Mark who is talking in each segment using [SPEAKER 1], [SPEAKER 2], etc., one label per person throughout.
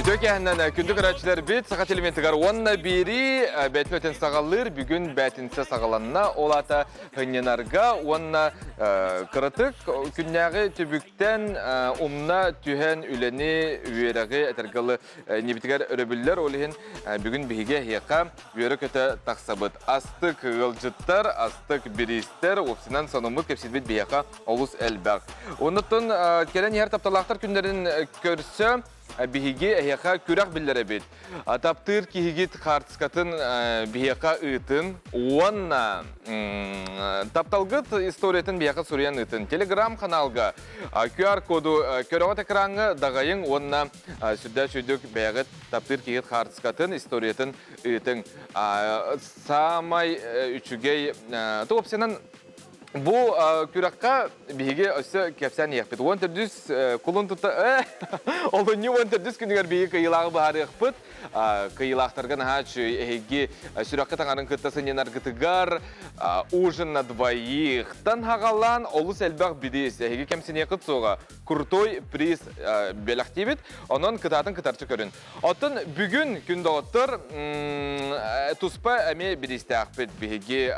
[SPEAKER 1] Үтүө киэһэннэн күндү көрөөччүлэрбит Саха телевизорыгар уонна биэрии бээтин өтөн саҕалыыр бүгүн бээтинсэ саҕаланна. Ол аата хынньанарга уонна кыратык күннээҕи түбүктэн умна түһэн үлэни, үөрэҕи этэргэ иннибитигэр өрөбүллэр. Ол иһин бүгүн биһиги эһиэхэ үөрэ-көтө тахсабыт. Астык ыалдьыттар, астык бириистэр, уопсайынан сонуммут кэпсиирбит биһиэхэ олус элбэх. Оннуттан кэлэн иһэр тапталаахтар күннэрин көрсө биһиги эһиэхэ күрэх биллэрэбит. Таптыыр киһигит хаартыскатын биһиэхэ ыытын уонна тапталгыт историятын биһиэхэ суруйан ыытын. Телеграм-ханаалга QR-коду көрөҕүт экраҥҥа даҕайыҥ уонна сүрдээх үчүгдүк бэйэҕит таптыыр киһигит хаартыскатын, историятын ыытыҥ. Саамай үчүгэй, туопсайынан бу күрэххэ биһиги өссө кэпсээн иһиэхпит. 14 кулун тута олунньу 14 күнүгэр биһиги кыайыылааҕы быһаарыахпыт. Кыайыылаахтарга наһаа үчүгэй эһиги сүрэххит аҥарын кытта сынньанаргытыгар ужин на двоих-тан хаҕалаан олус элбэх бириис эһиги кэмсиниэххит суоҕа. Крутой приз бэлэхтиибит. Онон кытаатын кытарчы көрүн. Оттон бүгүн күн доҕоттор туспа эмиэ бириистээхпит. Биһиги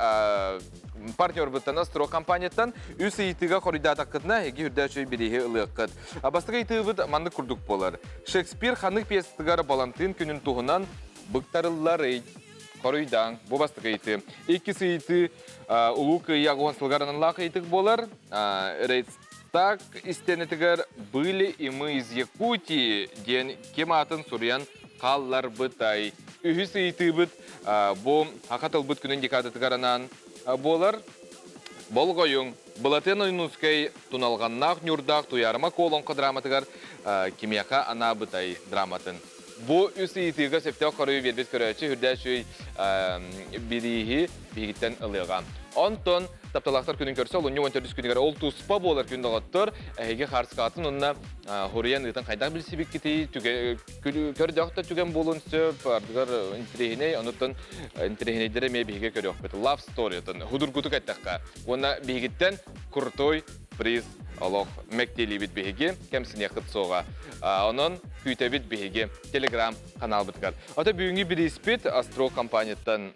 [SPEAKER 1] партнербуттан Астро компанияттан үс ыйытыыга хоруйдаатаххытына эһиги үрдэ үчүгэй бирииһи ылыаххыт. Бастакы ыйытыыбыт маннык курдук буолар. Шекспир ханнык пьесатыгар Балантыын күнүн туһунан быктарылларый? Хоруйдааҥ. Бу бастакы ыйытыы. Иккис ыйытыы Улуу Кыайыы аҕыс уон сылыгар аналлаах ыйытык буолар. Так истиэнэтигэр «Были и мы из Якутии» диэн ким аатын суруйан хаалларбытай? Үһүс ыйытыыбыт бу саха тылбыт күнүн декадатыгар анаан буолар. Болҕойуҥ, Былатыан Ойуунускай туналҕаннаах ньуурдаах Туйаарыма Куо олоҥхо драматыгар кимиэхэ анаабытай драматын. Бу үс ыйытыыга сөптөөх хоруйу биэрбит көрөөччү үрдээх үчүгэй бирииһи биһигиттэн ылыаҕа. Онтон тапталаахтар күнүн көрсө олунньу 14 күнүгэр ол туспа буолар күн доҕоттор эһиги хаарыскаатын уонна хуруйан ыытан хайдах билсибиккитий көрдөөх да түгэн буолуон сөп ардыгар интэриэһинэй онуттан интэриэһинэйдэри эмиэ биһиги көрүөхпүт love story-тын худургутук эттэххэ уонна биһигиттэн крутой приз олох мэктиэлиибит биһиги кэмсиниэххит суоҕа онон күүтэбит биһиги телеграм каналбытыгар ото бүгүҥҥү бирииспит Астро компанияттан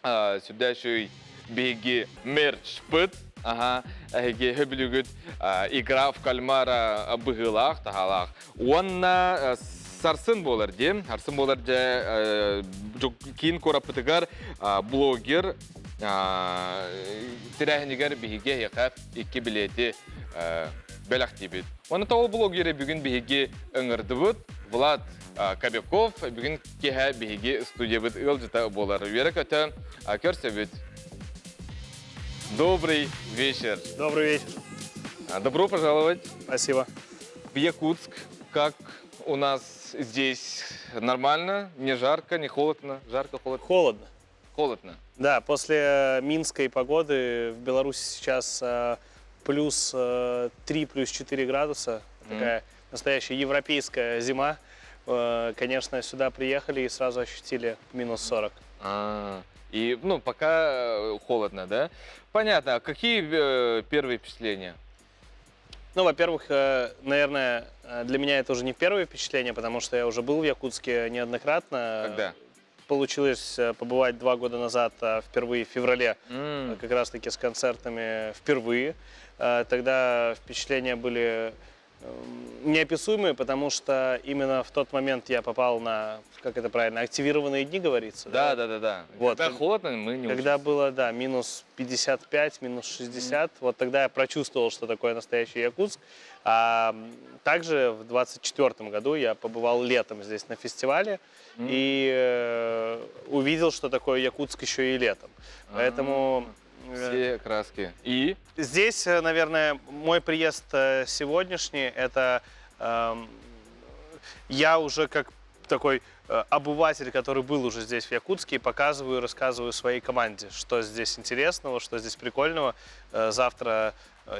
[SPEAKER 1] сүрдээх үчүгэй биһиги мерчпыт аха эһиги хөбүлүгүт игра в кальмара быһыылаах таһаалаах уонна сарсын буолар дии сарсын буолар дьэ киин куораппытыгар блогер тэрээһинигэр биһиги эһиэхэ икки билиэти бэлэхтиибит. Уонна тоҕо блогеры бүгүн биһиги ыҥырдыбыт. Влад Кобяков бүгүн киэһэ биһиги студиябыт ыалдьыта буолар. Үөрэ-көтө көрсөбүт. Добрый вечер.
[SPEAKER 2] Добрый вечер.
[SPEAKER 1] Добро пожаловать.
[SPEAKER 2] Спасибо.
[SPEAKER 1] В Якутск. Как у нас здесь? Нормально? Не жарко, не холодно? Жарко, холодно?
[SPEAKER 2] Холодно.
[SPEAKER 1] Холодно.
[SPEAKER 2] Да, после минской погоды в Беларуси сейчас плюс 3, плюс 4 градуса. Такая настоящая европейская зима. Конечно, сюда приехали и сразу ощутили минус 40.
[SPEAKER 1] А, и, ну, пока холодно, да? Понятно. А какие первые впечатления?
[SPEAKER 2] Ну, во-первых, наверное, для меня это уже не первое впечатление, потому что я уже был в Якутске неоднократно.
[SPEAKER 1] Когда?
[SPEAKER 2] Получилось побывать 2 года назад впервые в феврале, как раз-таки с концертами впервые. Тогда впечатления были неописуемые, потому что именно в тот момент я попал на, как это правильно, активированные дни, говорится.
[SPEAKER 1] Да.
[SPEAKER 2] Вот.
[SPEAKER 1] Когда холодно, мы не
[SPEAKER 2] Когда
[SPEAKER 1] учимся.
[SPEAKER 2] было, да, минус 55, минус 60, вот тогда я прочувствовал, что такое настоящий Якутск. А также в 24 году я побывал летом здесь на фестивале и увидел, что такое Якутск еще и летом. Поэтому
[SPEAKER 1] Все краски. И?
[SPEAKER 2] здесь, наверное, мой приезд сегодняшний, это я уже как такой обыватель, который был уже здесь, в Якутске, и показываю, рассказываю своей команде, что здесь интересного, что здесь прикольного.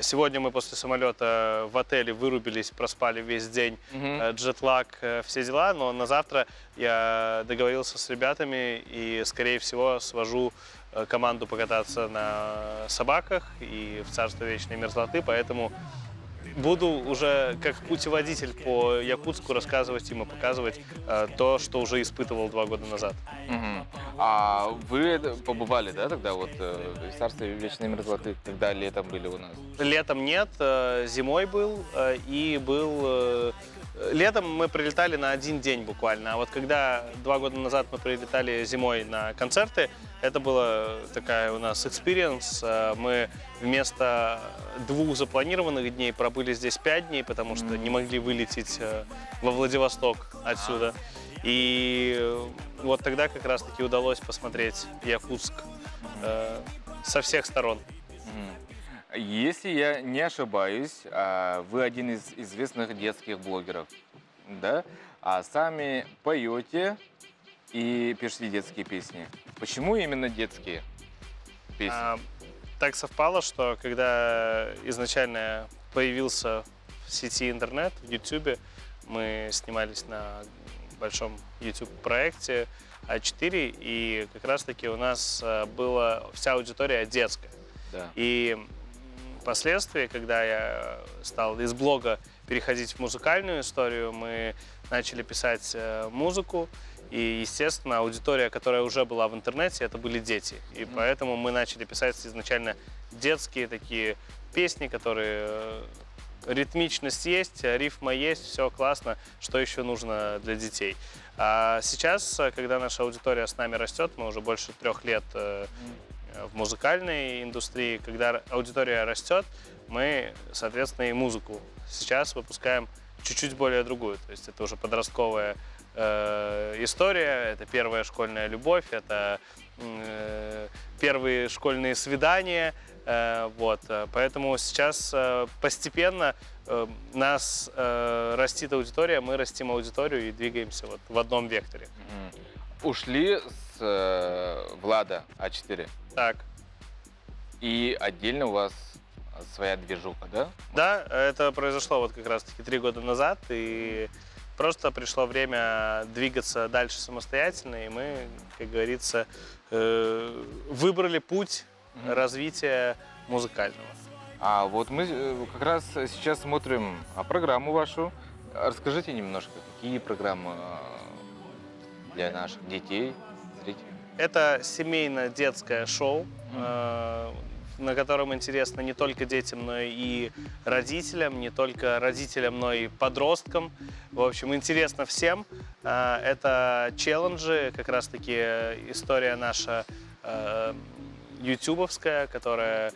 [SPEAKER 2] Сегодня мы после самолета в отеле вырубились, проспали весь день,
[SPEAKER 1] Мгм.
[SPEAKER 2] Джетлаг, все дела, но на завтра я договорился с ребятами и, скорее всего, свожу команду покататься на собаках и в царство вечной мерзлоты, поэтому Буду уже как путеводитель по Якутску рассказывать им и показывать то, что уже испытывал 2 года назад.
[SPEAKER 1] Мгм. А вы побывали, да, тогда вот в Царстве Вечной Мерзлоты, когда летом были у нас?
[SPEAKER 2] Летом нет, зимой был и был. Летом мы прилетали на один день буквально, а вот когда 2 года назад мы прилетали зимой на концерты, это была такая у нас experience. Мы вместо двух запланированных дней пробыли здесь 5 дней, потому что не могли вылететь во Владивосток отсюда. И вот тогда как раз-таки удалось посмотреть Якутск со всех сторон.
[SPEAKER 1] Мгм. Если я не ошибаюсь, вы один из известных детских блогеров, да? А сами поете и пишете детские песни. Почему именно детские песни?
[SPEAKER 2] Так совпало, что когда изначально я появился в сети интернет, в YouTube, мы снимались на большом YouTube-проекте А4, и как раз-таки у нас была вся аудитория детская. И впоследствии, когда я стал из блога переходить в музыкальную историю, мы начали писать музыку, и, естественно, аудитория, которая уже была в интернете, это были дети. И поэтому мы начали писать изначально детские такие песни, которые ритмичность есть, рифма есть, все классно, что еще нужно для детей. А сейчас, когда наша аудитория с нами растет, мы уже больше 3 лет в музыкальной индустрии, когда аудитория растет, мы, соответственно, и музыку сейчас выпускаем чуть-чуть более другую. То есть это уже подростковая история, это первая школьная любовь, это первые школьные свидания. Вот. Поэтому сейчас постепенно нас растит аудитория, мы растим аудиторию и двигаемся вот в одном векторе.
[SPEAKER 1] Мгм. Ушли с Влада А4,
[SPEAKER 2] Так.
[SPEAKER 1] и отдельно у вас своя движуха, да?
[SPEAKER 2] Да, это произошло вот как раз-таки 3 года назад, и просто пришло время двигаться дальше самостоятельно, и мы, как говорится, выбрали путь
[SPEAKER 1] Мгм.
[SPEAKER 2] Развития музыкального.
[SPEAKER 1] А вот мы как раз сейчас смотрим программу вашу. Расскажите немножко, какие программы для наших детей, зрителей?
[SPEAKER 2] Это семейно-детское шоу, на котором интересно не только детям, но и родителям, не только родителям, но и подросткам. В общем, интересно всем. Это челленджи, как раз-таки история наша ютубовская, которая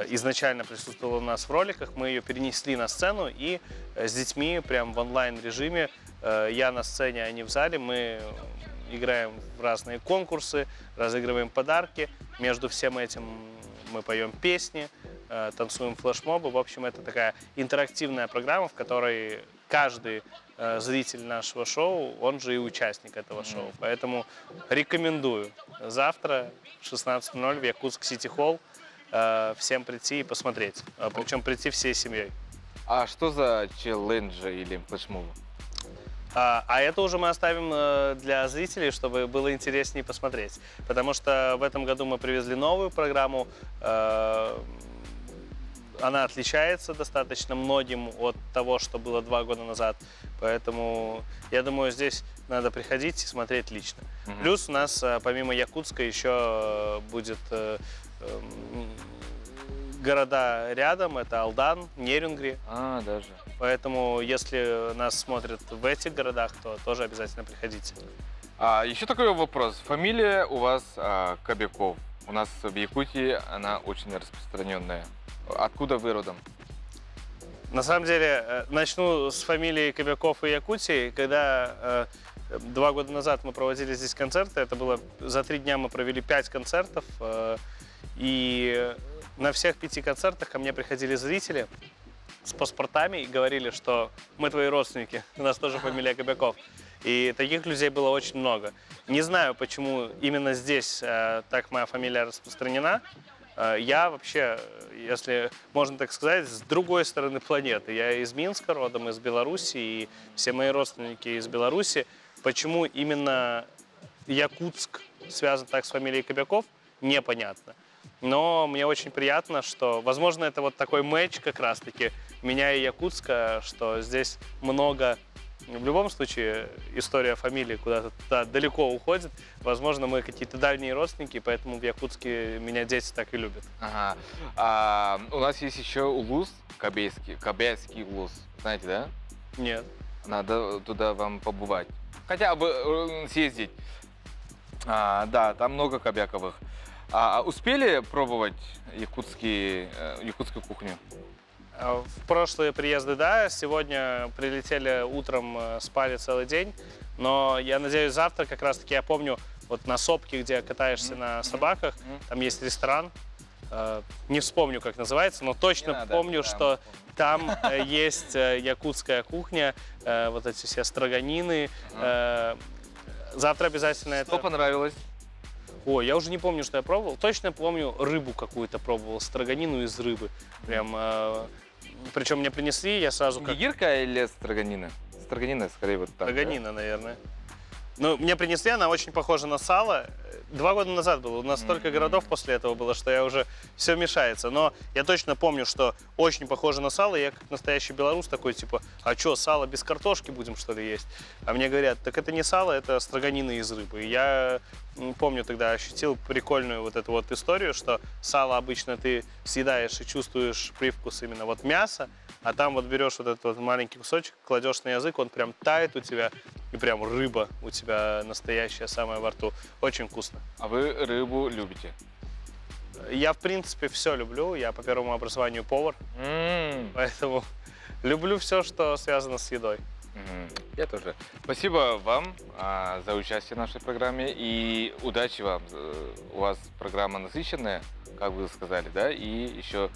[SPEAKER 2] изначально присутствовала у нас в роликах. Мы ее перенесли на сцену и с детьми прям в онлайн-режиме, я на сцене, они в зале, мы играем в разные конкурсы, разыгрываем подарки. Между всем этим мы поем песни, танцуем флешмобы. В общем, это такая интерактивная программа, в которой каждый зритель нашего шоу, он же и участник этого шоу. Поэтому рекомендую. Завтра в 16:00 в Якутск Сити Холл всем прийти и посмотреть. Причем прийти всей семьей.
[SPEAKER 1] А что за челленджи или флешмобы?
[SPEAKER 2] А это уже мы оставим для зрителей, чтобы было интереснее посмотреть. Потому что в этом году мы привезли новую программу. Она отличается достаточно многим от того, что было 2 года назад. Поэтому, я думаю, здесь надо приходить и смотреть лично.
[SPEAKER 1] Мгм.
[SPEAKER 2] Плюс у нас помимо Якутска еще будет города рядом. Это Алдан, Нерюнгри.
[SPEAKER 1] А, даже.
[SPEAKER 2] Поэтому, если нас смотрят в этих городах, то тоже обязательно приходите.
[SPEAKER 1] А, еще такой вопрос. Фамилия у вас Кобяков. У нас в Якутии она очень распространенная. Откуда вы родом?
[SPEAKER 2] На самом деле, начну с фамилии Кобяков и Якутии. Когда 2 года назад мы проводили здесь концерты, это было за 3 дня мы провели пять концертов, и на всех пяти концертах ко мне приходили зрители с паспортами и говорили, что мы твои родственники, у нас тоже фамилия Кобяков. И таких людей было очень много. Не знаю, почему именно здесь так моя фамилия распространена. Я вообще, если можно так сказать, с другой стороны планеты. Я из Минска родом, из Беларуси, и все мои родственники из Беларуси. Почему именно Якутск связан так с фамилией Кобяков, непонятно. Но мне очень приятно, что, возможно, это вот такой матч как раз-таки меня и Якутска, что здесь много в любом случае история фамилии куда-то туда далеко уходит. Возможно, мы какие-то дальние родственники, поэтому в Якутске меня дети так и любят.
[SPEAKER 1] Ага. А, у нас есть еще улус, Кобейский, Кобейский улус. Знаете, да?
[SPEAKER 2] Нет.
[SPEAKER 1] Надо туда вам побывать. Хотя бы съездить. А, да, там много кобяковых. А успели пробовать якутскую кухню?
[SPEAKER 2] В прошлые приезды, да, сегодня прилетели утром, спали целый день, но я надеюсь, завтра как раз-таки, я помню, вот на сопке, где катаешься на собаках, там есть ресторан, не вспомню, как называется, но точно
[SPEAKER 1] надо,
[SPEAKER 2] помню,
[SPEAKER 1] да,
[SPEAKER 2] что там есть якутская кухня, вот эти все строганины. Завтра обязательно
[SPEAKER 1] Что
[SPEAKER 2] это...
[SPEAKER 1] понравилось?
[SPEAKER 2] Ой, я уже не помню, что я пробовал. Точно помню, рыбу какую-то пробовал, строганину из рыбы. Прям, причем мне принесли, я сразу как...
[SPEAKER 1] Индигирка или строганина? Строганина, скорее, вот так. да?
[SPEAKER 2] Строганина, наверное. Ну, мне принесли, она очень похожа на сало. 2 года назад было. У нас столько городов после этого было, что я уже все мешается. Но я точно помню, что очень похоже на сало. Я как настоящий белорус такой, типа, а что, сало без картошки будем, что ли, есть? А мне говорят, так это не сало, это строганина из рыбы. И я помню тогда ощутил прикольную вот эту вот историю, что сало обычно ты съедаешь и чувствуешь привкус именно вот мяса, а там вот берешь вот этот вот маленький кусочек, кладешь на язык, он прям тает у тебя, и прям рыба у тебя настоящая самая во рту. Очень вкусно.
[SPEAKER 1] А вы рыбу любите?
[SPEAKER 2] Я, в принципе, все люблю. Я по первому образованию повар, поэтому люблю все, что связано с едой.
[SPEAKER 1] Я тоже. Спасибо вам за участие в нашей программе и удачи вам. У вас программа насыщенная, как вы сказали, да, и еще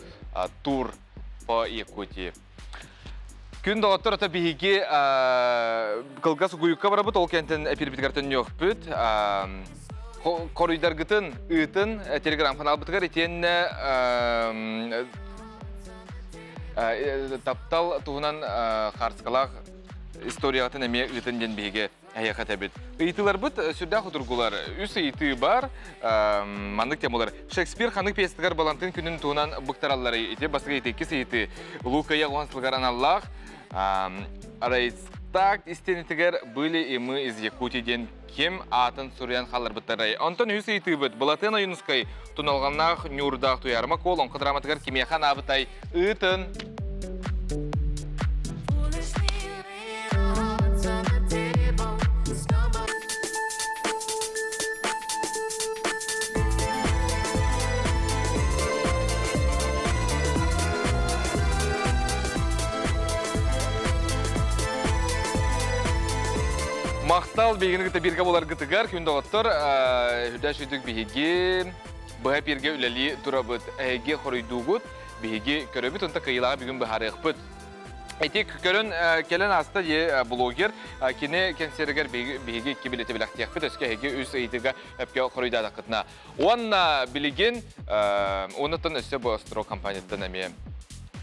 [SPEAKER 1] тур по Якутии. Күн доҕоттор ата биһиги кылгас угуйукка барабыт, ол кэнниттэн эфирбитигэр төннүөхпүт. Хоруйдаргытын ыытыҥ телеграм-каналбытыгар итиэннэ таптал туһунан хаартыскалаах историяҕытын эмиэ ыытыҥ диэн биһиги эһиэхэ этэбит. Ыйытыыларбыт сүрдээх судургулар. Үс ыйытыы бар. Маннык темалар. Шекспир ханнык пьесатыгар Балантыын күнүн туһунан быктаралларый? Ити бастакы ыйытыы, иккис ыйытыы. Улуу Кыайыы аҕыс уон сылыгар аналлаах Рейхстаг истиэнэтигэр «Были и мы из Якутии» диэн ким аатын суруйан хаалларбыттарай? Онтон үһүс ыйытыыбыт Былатыан Ойуунускай Туналҕаннаах Ньуурдаах Туйаарыма Куо олоҥхо драматыгар кимиэхэ анаабытай? Ыытын! Махтал биһигини кытта бииргэ буоларгытыгар күн доҕоттор үрдэ сүйдүк биһиги быһа эпииргэ үлэлии турабыт. Эһиги хоруйдуугут, биһиги көрөбүт, онто кыайыылааҕы бүгүн быһаарыахпыт. Ити көрөн кэлэн ааста дии блогер кини кэнсиэригэр биһиги икки билети билэхтиэхпит, өскө эһиги үс ыйытыыга өпкө хоруйдаатаххытына. Уонна билигин уоннаттан өссө бу Остро компанияттан эмиэ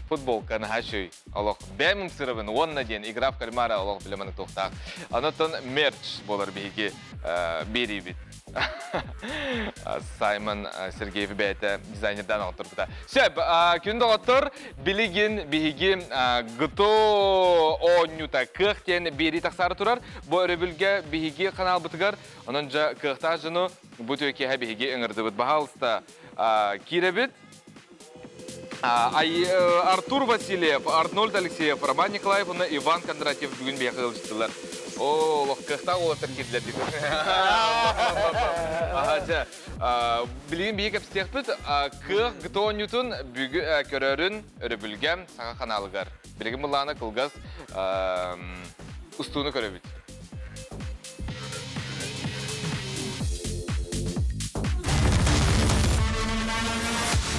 [SPEAKER 1] футболка наһаа үчүгэй олох бэйэм ымсыырабын уонна диэн игра в кальмара олох билэмэн туохтаах. Онотон мерч буолар биһиги биэриибит. Саймон Сергеев бэйэтэ дизайнердаан оҥотторбута. Сөп, күн доҕоттор, билигин биһиги ГТО оонньуута кыах диэн биэрии тахсаары турар. Бу өрөбүлгэ биһиги каналбытыгар, онон дьэ кыахтаах дьону бу түөкиэһэ биһиги ыҥырдыбыт. Баһаалыста киирэбит. Артур Васильев, Арнольд Алексеев, Роман Николаев уонна Иван Кондратьев бүгүн биһиэхэ ыалдьыттылар. Оо, олох кыахтаах уолаттар киирдилэр дии. Аха, билигин биһиги кэпсиэхпит кыах ГТО оонньуутун бүгү көрөрүн өрөбүлгэ Саха ханаалыгар. Билигин былаана кылгас устууну көрөбүт.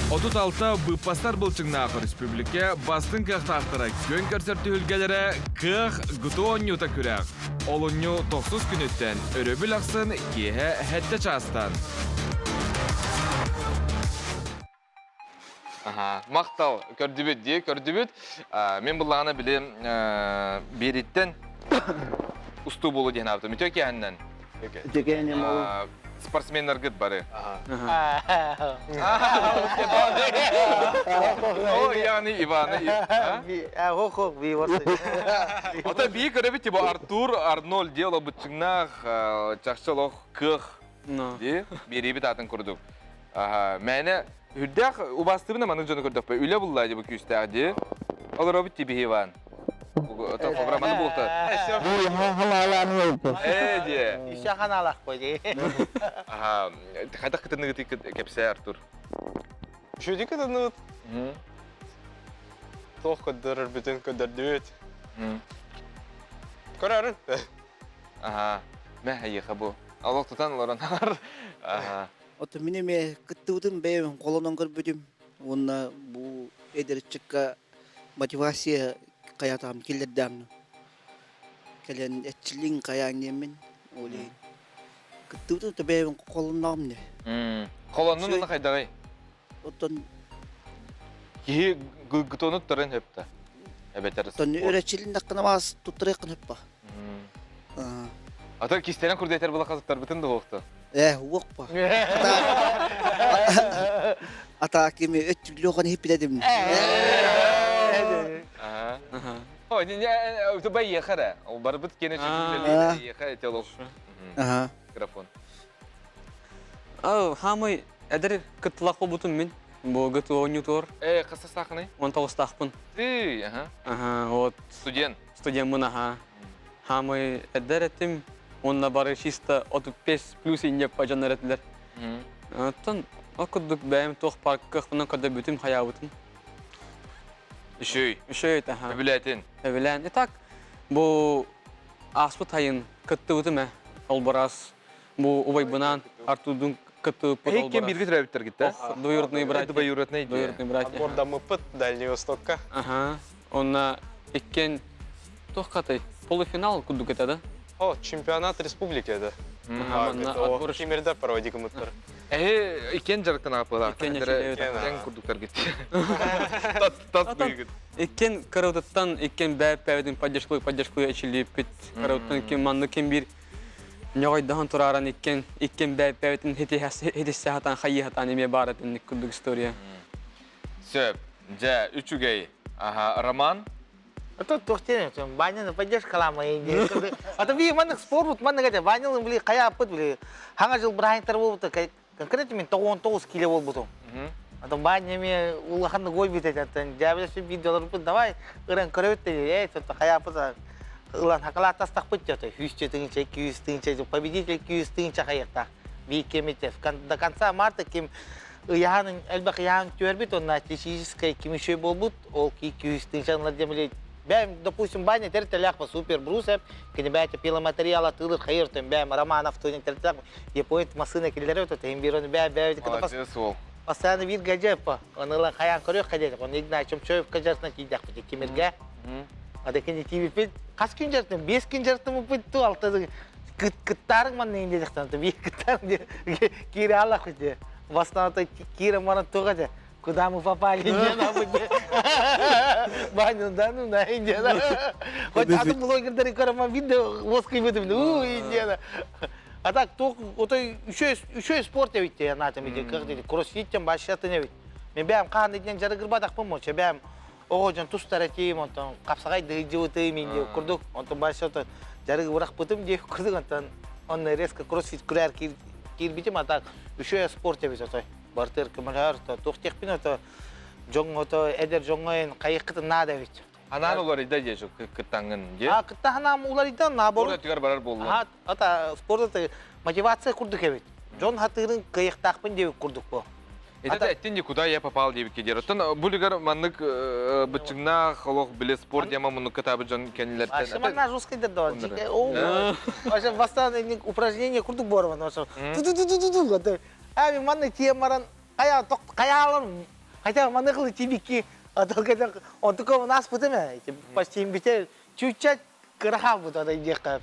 [SPEAKER 3] 36 быыппастар былчыҥнаах республика бастыҥ кыахтаахтара күөн көрсөр түһүлгэлэрэ кыах ГТО оонньуута күрэх. Олунньу тохсус күнүттэн өрөбүл ахсын киэһэ сэттэ чаастан.
[SPEAKER 1] Аха, махтал, көрдүбүт дии, көрдүбүт. Мин былаана били биэриттэн устуу буолу диэн аабытым. Үтүө киэһэннэн. Спортсменнаргыт бары. О, Яны Иваны. Ото бии көрөбүт типа Артур Арнольд дело бытчыҥнаах чахчы олох кыах ди биэриибит атын курдук. Мээнэ үрдээх убаастыбын маннык дьону көрдөхпө үлэ булла дии бу күүстээх дии. Олоробут тиби Иван. Программаны буолта. Ээ дии.
[SPEAKER 4] Үсэ ханаалах қой дии.
[SPEAKER 1] Аха, хайдах кытынныгыты кэпсээ Артур.
[SPEAKER 5] Үчүгэй кытынныбыт. Туох көрдөрөрбүтүн көрдөрдүбүт. Көрөрүн.
[SPEAKER 1] Аха, мэ эйиэхэ бу. Олох тутан олорон Аха.
[SPEAKER 6] Оттон мин эмиэ кыттыбытым бэйэм холонон көрбүтүм уонна бу эдэр ыччакка мотивация хайатаам киллэрдээмна кэлэн эрчиллиҥ хайаан диэммин ол иһин кыттыбытым то бэйэм холонноҕум дии.
[SPEAKER 1] Холоннун уонна хайдаҕый?
[SPEAKER 6] Оттон
[SPEAKER 1] Киһи гытону туттарын хөптө. Эбэтэр
[SPEAKER 6] оттон өрөччилиннаххына маас туттарыаххын хөппө.
[SPEAKER 1] Ата кистэнэн курдетер була хазыттарбытын да хуохту.
[SPEAKER 6] Э, уохпа. Ата кими өттүлүөҕүн иһиппитедим.
[SPEAKER 1] О, не не, тубай ехара. Барбыт кене чүкүлле еха этелок.
[SPEAKER 6] Ага.
[SPEAKER 1] Микрофон.
[SPEAKER 7] Хамай эдэр кыттылах болбутум мин. Бу гыт оонньутуор.
[SPEAKER 1] Э, хаса сахыны?
[SPEAKER 7] 19-таахпын.
[SPEAKER 1] Ты, ага.
[SPEAKER 7] Ага, вот.
[SPEAKER 1] Студент.
[SPEAKER 7] Студеммын, аха. Хамай эдэр этим. Онна бары чисто 35 плюс инне пажаннар этилер. Оттон ол курдук бэйэм туох паркыахпынан көрдөбүтүм, хайаабытым.
[SPEAKER 1] Үшүй.
[SPEAKER 7] Үшүй, аха.
[SPEAKER 1] Өбүлээтин.
[SPEAKER 7] Өбүлээн. Итак, бу ааспыт айын кыттыбытым ээ. Ол барас бу убайбынаан Артурдун кыттыбыппыт ол
[SPEAKER 1] Кем бирге төрөбүттэр гитте?
[SPEAKER 7] Двоюродные братья.
[SPEAKER 1] Двоюродные.
[SPEAKER 7] Двоюродные братья.
[SPEAKER 5] Отбордаммыппыт Дальний Востокка.
[SPEAKER 7] Ага. Онна иккен туох хатай? Полуфинал курдук этэ да?
[SPEAKER 5] О, чемпионат республики это.
[SPEAKER 7] Отбор
[SPEAKER 5] Кимерде проводикымыттар.
[SPEAKER 1] Эһи иккен жарыктан ааппылаах.
[SPEAKER 7] Иккен
[SPEAKER 1] курдуктар гит. Тас быйгыт.
[SPEAKER 7] Иккен караутаттан иккен бэп-бэбитин поддержкалыы поддержкалыы эчилииппит. Караутан ким манны ким бир ньоҕойдоһон турааран иккен иккен бэп-бэбитин хитиссе хатан хайыы хатан эмиэ баар этинник курдук история.
[SPEAKER 1] Сөп. Дьэ, үчүгэй. Аха, Роман?
[SPEAKER 4] Это туох диэн Ваняны поддержкаламай диэн. А то би маннык спорт маннык этэ Ванялын били хайааппыт били хаҥа жыл бырааһынтар буолбута конкретно мен 99 кило буолбутум. А то Ваня эмиэ улаханнык уойбут этэ дьээбэлэспит видеоларбыт давай ыран көрөбүт диye ээ хайааппыт ылан хакалааттастахпыт дьэ 100 тыһыынча 200 тыһыынча победитель 200 тыһыынча хайыахтаах биир кэмитэ до конца марта ким ыйаһан элбэх ыйаһан түөрбүт онно техническэй ким үчүгэй буолбут ол 200 тыһыынча диэн били бэйэм допустим Ваня тэрилтэлээх супер брусеп кини бэйэтэ пиломатериал атыылыр хайыр төн бэйэм Романов туйун тэрилтэлээх японец массыына киллэрэ өтө тыһын биир оны бэйэ бэйэ
[SPEAKER 1] Молодец уол.
[SPEAKER 4] Постоянно биир гаджеппа ону хайаан көрүөх кадет оны Игнатий Чомчоев кажартына тиийдэхпит Тимиргэ ада кини тиийбиппит хас күн жартым 5 күн жартым ту алты кыттаарың манна инде дехтан биир кыттаарың киире аллах де бастан киире маран туга де куда мы попали Баню, да, ну, на Индиана. Хоть атын блогердери көрөм, видео воскай бытым, у, Индиана. А так, отой үшөө спорт эбит те, анатом иде, как деди, кроссфиттен башатын эбит. Мен бәм хаан деден жарыгырбатақпын монча, бәм оҕо дьон тустар этим, онтон хапсаҕай дыйдьыбытым инде курдук, онтон башата жарыгы бырахпытым диэх курдук, онтон онно резко кроссфит күрээр киирбитим, а так үшөө спорт эбит отой. Бартыр көмөлөөр, туох диэхпин ото дьоҥ ото эдэр дьоҥҥо хайыккытын наада эбит.
[SPEAKER 1] Анаан уларыйда дии кыттаҥҥын дии.
[SPEAKER 4] А кыттаһанаам уларыйда наоборот.
[SPEAKER 1] Спорт өттүгэр барар буолла.
[SPEAKER 4] Ата спорт мотивация курдук эбит. Дьон хатыырын кыайыктаахпын диэбит курдук бу.
[SPEAKER 1] Это эттин ди куда я попал диэбикке диэр. Оттон булигар маннык быччыҥнаах олох биле спорт яма муннук кытаабыт дьон кэннилэртэн.
[SPEAKER 4] Ашыманна жесткий да. Вообще постоянно упражнение курдук борван. Ту-ту-ту-ту-ту. А мен манна тием баран кая каялар хотя манна кылы тибикки онтука нас путеме почти бите чуть-чуть кыраха бут ада диэххэ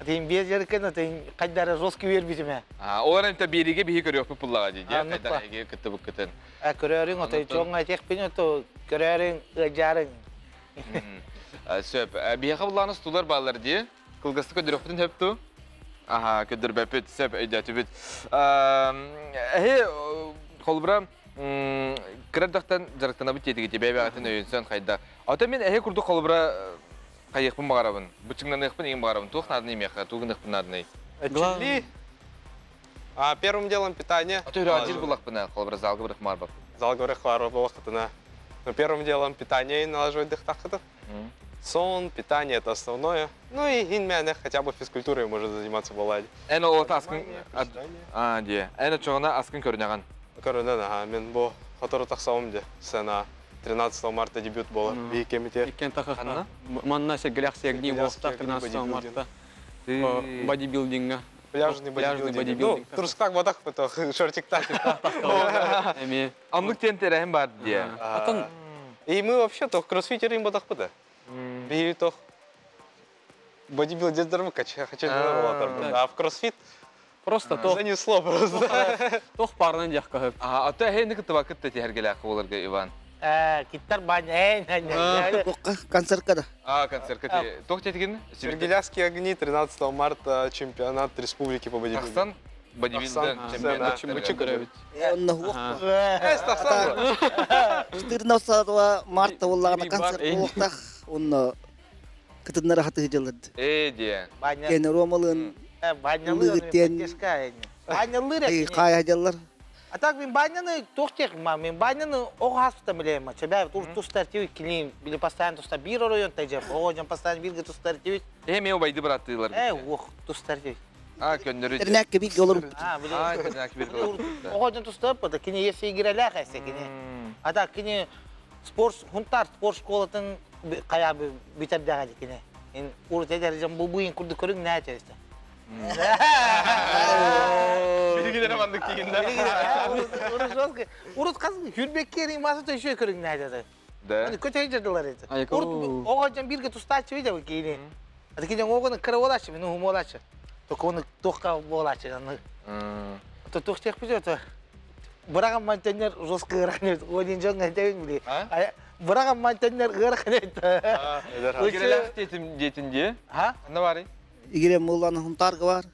[SPEAKER 4] Тин биэр жарыккан тин кайдара жесткий бербитиме.
[SPEAKER 1] Олар эмте бириге биһи көрүөхпүт буллаҕа дии, кайдара эге кыттыбыккытын.
[SPEAKER 4] А көрөрүң ото чоңга техпин ото көрөрүң ыжарың.
[SPEAKER 1] Сөп. Биһиэхэ буллаҕына стулар бааллар дии. Кылгастык көрдөрүөхпүтүн сөп туу? Аха, көрдөрбөппүт, сөп өйдөөтүбүт. Эһи холбура кыра эрдэхтэн дьарыктанабыт диэтигит бэйэ-бэйэҕитин өйөнсөн хайда. Ото мин эһи курдук холбура хайыахпын баҕарабын, бычыҥнаныахпын иҥин баҕарабын. Туох нааданы имиэхэ, тугу гыныахпын нааданый?
[SPEAKER 5] Чили. А первым делом питание.
[SPEAKER 1] А то үрэҕдиир буллахпына, холобура залга бырах маарбаппын.
[SPEAKER 5] Залга бырах буоллаххытына. Но первым делом питание налаживать дыхтаххыта. Сон, питание – это основное. Ну и хин хотя бы физкультурой может заниматься балладе.
[SPEAKER 1] Эн ол аскын а дие. Эн очоҕуна аскын көрүнэҕин.
[SPEAKER 5] Көрүнэн аха мен бу хотору тахсабым де. Сцена 13 марта дебют буолар. Биһи кэмитиэр.
[SPEAKER 7] Иккен тахахта. Манна сергелях сергни буолтах 13 марта. Бодибилдинга.
[SPEAKER 5] Пляжный бодибилдинг. Ну, трусктак бодах бото, шортиктак.
[SPEAKER 7] Эми.
[SPEAKER 1] Оннук тен терэһин бар дие.
[SPEAKER 7] Атын
[SPEAKER 5] И мы вообще то кроссфитеры им бодах быда. Биһи тох бодибилдердер кача хочу а в кроссфит
[SPEAKER 7] просто тох
[SPEAKER 5] занесло просто.
[SPEAKER 7] Тох парынан диэххэ.
[SPEAKER 1] А ото эһини кыттыба кытта тиһэргэлээх буоларга Иван.
[SPEAKER 4] Киттар баня,
[SPEAKER 6] Концертка да.
[SPEAKER 1] А, концертка ти. Тох тетигин?
[SPEAKER 5] Сергеляские огни 13 марта чемпионат республики по бодибилдингу.
[SPEAKER 1] Тахсан бодибилдинг чемпионат.
[SPEAKER 6] Онно хуох. 14 марта буоллаҕына концерт буолуохтаах. Онно кытыннара хатыы дьылларды.
[SPEAKER 1] Ээ диэ.
[SPEAKER 6] Кene Ромалыын
[SPEAKER 4] Банялыр
[SPEAKER 6] хаайа дьаллар.
[SPEAKER 4] А так мен баняны тохтех ма, мен баняны оҕаспыта билем. Чебе тур тустар тибит килин, били постоянно тустар бир оройон тажап, оҕожон постоянно бирге тустар тибит.
[SPEAKER 1] Э мен убайды быраттыылар.
[SPEAKER 4] Э, ох, тустар тибит.
[SPEAKER 1] А, көннөрү.
[SPEAKER 6] Тэрнээккэ биир олору.
[SPEAKER 4] А, били.
[SPEAKER 1] А, тэрнээккэ биир олору.
[SPEAKER 4] Оҕожон тустар бата, кини есе игралях эсе кини. А так кини спорт хунтар спорт школатын кая битердега кини. Ин урут эдер бу буин курду көрүң нэ честе.
[SPEAKER 1] Билигилere маннык тиинде.
[SPEAKER 4] Урут жестко. Урут каз хүрбеккерин масы төшө көрүң нэ деді.
[SPEAKER 1] Да.
[SPEAKER 4] Көтө жердилер edi. Урут оҕожон бирге тустаачы виде кини. А кини оҕону кыра болачы, мен ухум болачы. Только оны тохка болачы. То тохтех бизет. Быраган мантеннер жестко ырахнет. Один жон айтайын били. Быраган мантеннер ырахнет.
[SPEAKER 1] Игерелэх детим детин дие.
[SPEAKER 4] Ха?
[SPEAKER 1] Анна бары.
[SPEAKER 6] Игере Мулланы хунтарга бар.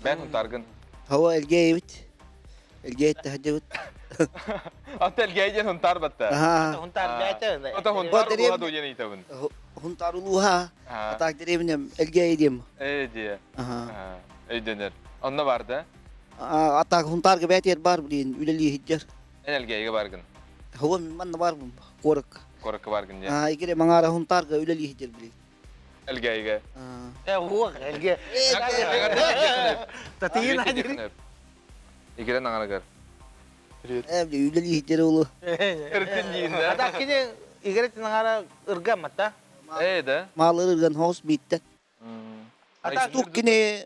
[SPEAKER 1] Бен хунтаргын.
[SPEAKER 6] Хава элгейбит. Элгейт тахджыбыт.
[SPEAKER 1] Ата элгейден хунтар батта.
[SPEAKER 6] Аха.
[SPEAKER 4] Хунтар бәтә.
[SPEAKER 1] Ата хунтар улуха дуйен итабын.
[SPEAKER 6] Хунтар улуха. Ата деревнем элгейдим.
[SPEAKER 1] Э дие.
[SPEAKER 6] Аха.
[SPEAKER 1] Өйдөнөр. Онно бар да?
[SPEAKER 6] Ата хунтарга бәтер бар билин үлели хиджер.
[SPEAKER 1] Эн элгейге баргын.
[SPEAKER 6] Хава манна бар бу. Корок.
[SPEAKER 1] Корокка баргын дие.
[SPEAKER 6] А игере маңара хунтарга үлели хиджер билин.
[SPEAKER 1] Элгейге.
[SPEAKER 4] Э, уох, элге. Татыйын адыр.
[SPEAKER 1] Игерен аңарагар.
[SPEAKER 6] Э, үлели хиджер улу.
[SPEAKER 1] Кыртын дейін да.
[SPEAKER 4] Ата кини игерет аңара ыргамат да.
[SPEAKER 1] Э, да.
[SPEAKER 6] Маалыр ырган хоос битте.
[SPEAKER 4] Ата
[SPEAKER 6] Тук кини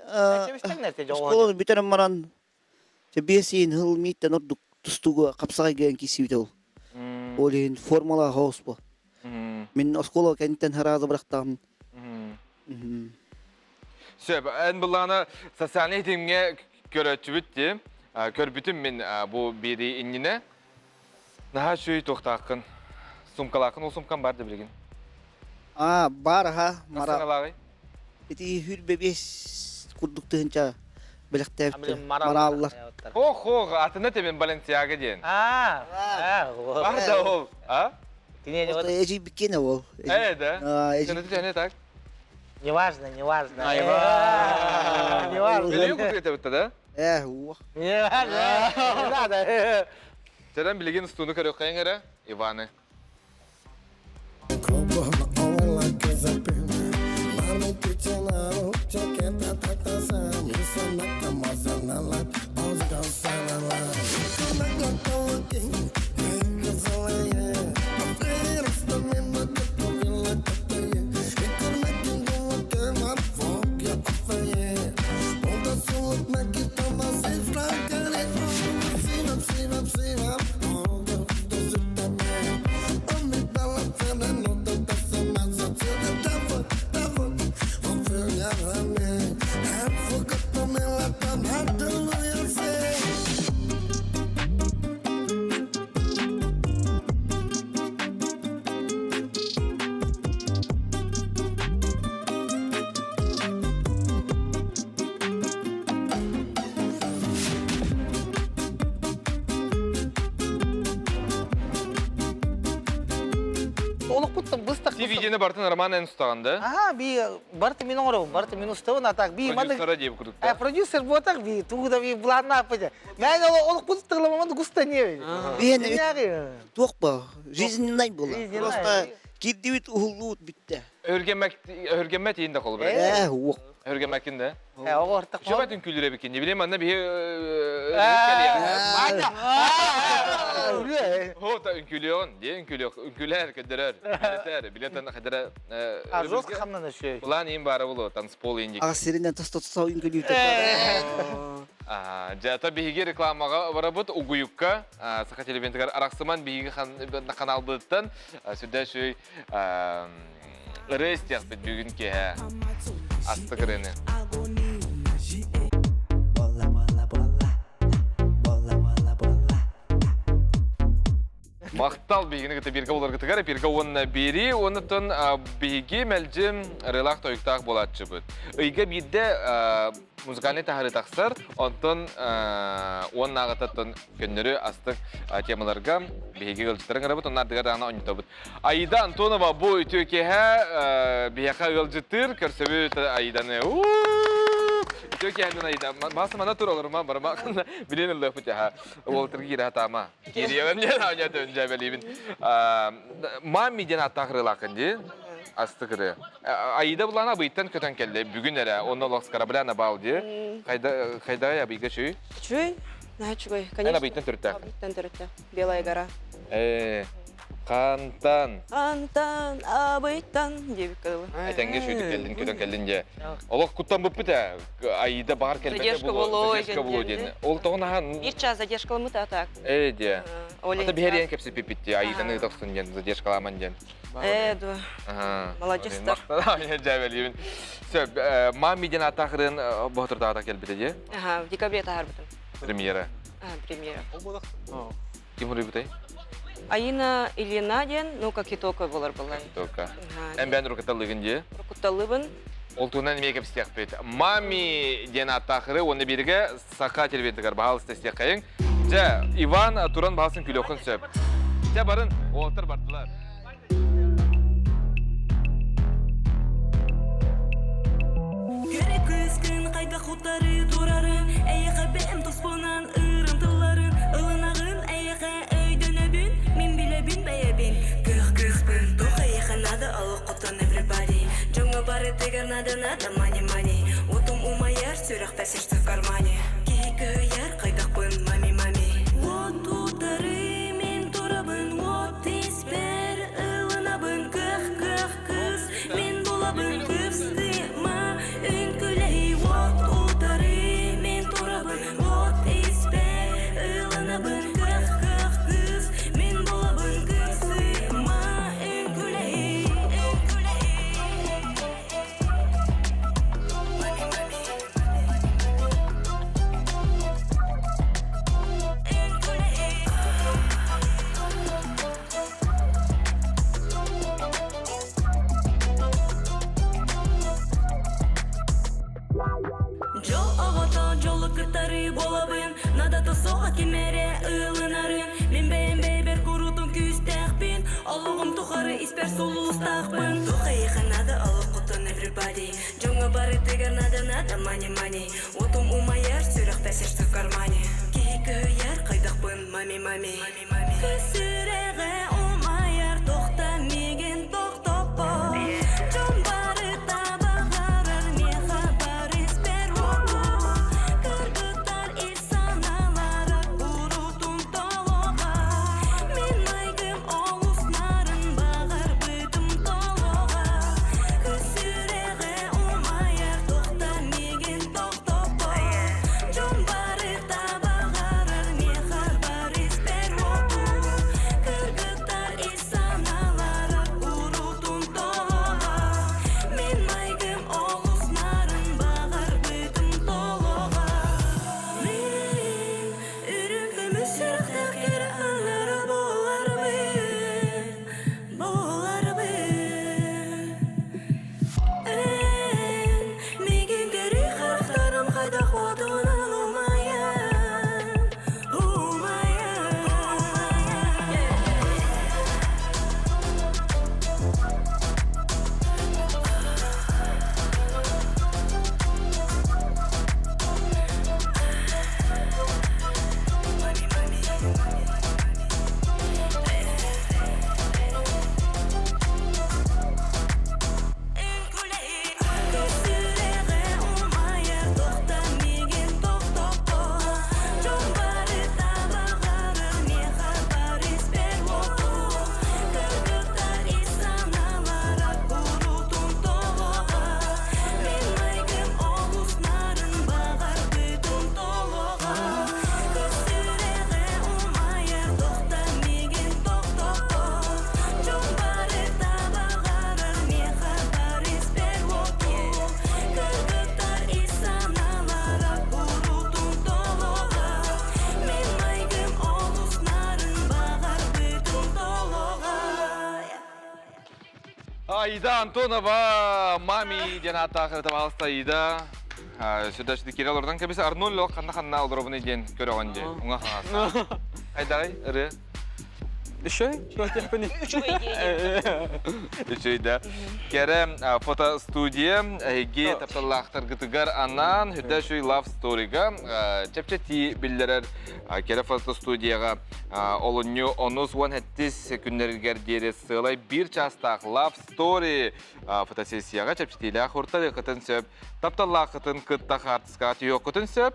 [SPEAKER 6] школаны бүтэрэн баран бесин хыл миттен ордук тустугу капсагай ген кисибит ол. Ол иһин формала хоос бу. Мин оскола кэнниттэн хараазы бырахтаҕым.
[SPEAKER 1] Сөп, эн буллаҕына социальный тимҥэ көрөөччүбүт дии. Көрбүтүм мин бу бири иннинэ. Наһаа үчүгэй туохтааххын. Сумкалааххын, ол сумкам бар да билигин.
[SPEAKER 6] А, бар аха, мара.
[SPEAKER 1] Саҥалааҕый?
[SPEAKER 6] Ити хүрбэ бес курдук тыһынча бэлэхтээбит марааллар.
[SPEAKER 1] Ох, ох, атына тебен Баленсиага диэн.
[SPEAKER 4] А,
[SPEAKER 1] Бар да ол, а?
[SPEAKER 6] Эжи биккене ол.
[SPEAKER 1] Э, да?
[SPEAKER 6] А, эжи.
[SPEAKER 1] Сен так?
[SPEAKER 4] Неважно, неважно.
[SPEAKER 7] Айва.
[SPEAKER 4] Неважно.
[SPEAKER 1] Билигин курдук этебитте да?
[SPEAKER 6] Э, уох.
[SPEAKER 4] Не важно. Не надо.
[SPEAKER 1] Сэрэн билигин устууну көрүөххэйиҥ эрэ, Иваны.
[SPEAKER 4] куттан быстах.
[SPEAKER 1] Ти видеоны бартын Роман эн устаҕын да?
[SPEAKER 4] Аха, би барты мин оҥоробун, барты мин устабын, а так би маннык
[SPEAKER 1] Продюсера диэбит курдук
[SPEAKER 4] Э,
[SPEAKER 1] да?
[SPEAKER 4] продюсер буотах би, тугу да би планна аппыта. Мен ол ол куттыгламамын густа не.
[SPEAKER 6] Биһиэнэ туох ба жизненный була.
[SPEAKER 4] Жизненный.
[SPEAKER 6] Просто кирдибит уһуллуут бүтте.
[SPEAKER 1] Өһүргэммэт иин да холобура.
[SPEAKER 6] Ээ, уох.
[SPEAKER 1] Өһүргэммэккин да?
[SPEAKER 4] Э, оҕо ортақ.
[SPEAKER 1] Чөбөт үҥкүүлүүр эбиккин. Не билем, манна биһи
[SPEAKER 4] Ваня!
[SPEAKER 1] Хота үҥкүүлүөҕүн, дии үҥкүүлүөх, үҥкүүлээр, көдөрөр, билетер, билетен хадара.
[SPEAKER 4] А жестко хамнана шөй.
[SPEAKER 1] План им бары болу, танцпол индик.
[SPEAKER 6] Аҕа сиринэн тостотсоо үҥкүүлүүтэ.
[SPEAKER 1] Жата биһиги рекламаға барабыт Угуюкка, Саха телевизорыгар арахсыман биһиги каналбыттан сүрдэ шүй ыры истиэхпит бүгүн киэһэ. Астык ырыны. Махтал биһигини кытта бииргэ буоларгытыгар эпиргэ уонна биэрии уоннаттан биһиги мэлдьи ырыалаах тойуктаах буолааччыбыт. Ыйга биирдэ музыкальный таһары тахсар, онтон уоннааҕытаттан көннөрү астык темаларга биһиги ыалдьыттарын ыҥырабыт, онно ардыгар даҕаны онньотобут. Аида Антонова бу үтүө киэһэ биһиэхэ ыалдьыттыыр, көрсөбүт Аиданы. Үтүө киэһэнэн Аида. Маса мана тур олорума барма билин ыллыахпыт яха. Уолтырга киирэ хатаама. Киириэҕин диэн аанньа дьээбэлиибин. Мамми диэн аттаах ырыалааххын дии. Астык ырыа. Аида булаана абыйтан көтөн кэллэ. Бүгүн эрэ. Онно олох с корабля на бал дии. Хайда хайда абыйга чүй?
[SPEAKER 8] Чүй? Наһаа үчүгэй.
[SPEAKER 1] Эн
[SPEAKER 8] Конечно.
[SPEAKER 1] абыйтан төрүттээх.
[SPEAKER 8] Абыйтан төрүттээх. Белая гора.
[SPEAKER 1] Э, Хантан?
[SPEAKER 8] Антан, абыйтан диэбиккэ дылы.
[SPEAKER 1] Этэҥҥэ сүүтүк кэллин, көтөн кэллин дьэ. Олох куттан быппыт ээ. Аида баар кэлбэтэ
[SPEAKER 8] Задержка
[SPEAKER 1] буолуо,
[SPEAKER 8] буолуо,
[SPEAKER 1] задержка буолуо
[SPEAKER 8] диэн.
[SPEAKER 1] диэн. Ол тоҕо наһаа
[SPEAKER 8] Биир час задержкаламмыт а так.
[SPEAKER 1] Ээ диэ.
[SPEAKER 8] Оля.
[SPEAKER 1] Ата биһэриэн кэпсэппиппит дии, Аиданы ыытахсын диэн, задержкаламан диэн.
[SPEAKER 8] Ээ, дуо.
[SPEAKER 1] Аха.
[SPEAKER 8] Молодецтар.
[SPEAKER 1] Дьээбэлиибин. Сөп, Мамми диэн ааттаах ырыан боһотурдаата кэлбитэ дии.
[SPEAKER 8] Аха, в декабре таһаарбытым.
[SPEAKER 1] Премьера.
[SPEAKER 8] Аха, премьера.
[SPEAKER 1] Ким суруйбутай?
[SPEAKER 8] Аина Ильина диэн, ну, как и только болар была.
[SPEAKER 1] Только.
[SPEAKER 8] Аха.
[SPEAKER 1] Эн бэйэн уруккуталлыгын дии.
[SPEAKER 8] Уруккуталлыбын.
[SPEAKER 1] Ол туһунан эмиэ кэпсиэхпит. Мами диэн ааттаахыры уонна бииргэ саха телевизорыгар баһаалыста истиэххэйиҥ. Дьэ, Иван туран баһаалысын күлүөххүн сөп. Дьэ, барын, уолаттар бардылар.
[SPEAKER 9] Кэрэ кыыскын хайдах утары турарын Эйиэхэ бэйэм туспунан ырым тылларын Ылынаҕын эйиэхэ өйдөнөбүн Мин билэбин бэйэбин Кыах кыыспын туох эйиэхэ надо олоххуттан everybody Дьоҥҥо барытыгар надо надо money money Уотум умайар сүрэхпэр сердце в кармане Киһи кыһыйар хайдахпын мами мами Уот утары мин турабын уот испэр ылынабын кыах кыах кыыс мин булабын кыпстыма үҥкүлэһи уот утары мин турабын уот испэр ылынабын кыах кыах кыыс мин булабын кыпстыма үҥкүлэһи үҥкүлэһи мами мами үҥкүлэһи Дьол оҕото дьолу кытары буолабын Надата суоҕа ким эрэ ылынарын Мин бэйэм бэйбэр куруутун күүстээхпин Олоҕум тухары испэр сулустаахпын Туох эйиэхэ надо олоххуттан everybody Дьоҥҥо барытыгар надо надо money money Уотум умайар сүрэхпэр сердце в кармане Киһи кыһыйар хайдахпын мами мами Көсүрэҕэ умайар тохта миигин тохтоппот Дьон барыта баҕарар миэхэ бар испэр уоту Кыргыттар ис санаалара куруутун толоҕо Мин майгым олус нарын баҕарбытым толоҕо Көсүрэҕэ умайар тохта миигин тохтоппот Дьон барыта баҕарар миэхэ бар испэр уоту
[SPEAKER 1] Аида Антонова, мами диэн ааттаах ырытабаалыста Аида. Сүрдэшти кире олордон кэбис Арнольд ол ханна-ханна олоробун диэн көрөҕүн дии. Уҥа хаҥас. Хайдаҕый ырыа?
[SPEAKER 7] Еще?
[SPEAKER 8] Үчүгэй
[SPEAKER 1] Үчүгэй да. Кэрэ фотостудия эһиги тапталлаахтаргытыгар анаан Хүдэ Шуй Love Story-га чэпчэтии биллэрэр кэрэ фотостудияҕа олунньу онус уон сэттис күннэригэр диэри сыалай биир чаастаах Love Story фотосессияҕа чэпчэтиилээх уртарыаххытын сөп, тапталлааххытын кытта хаартыскаҕа түһүөххүтүн сөп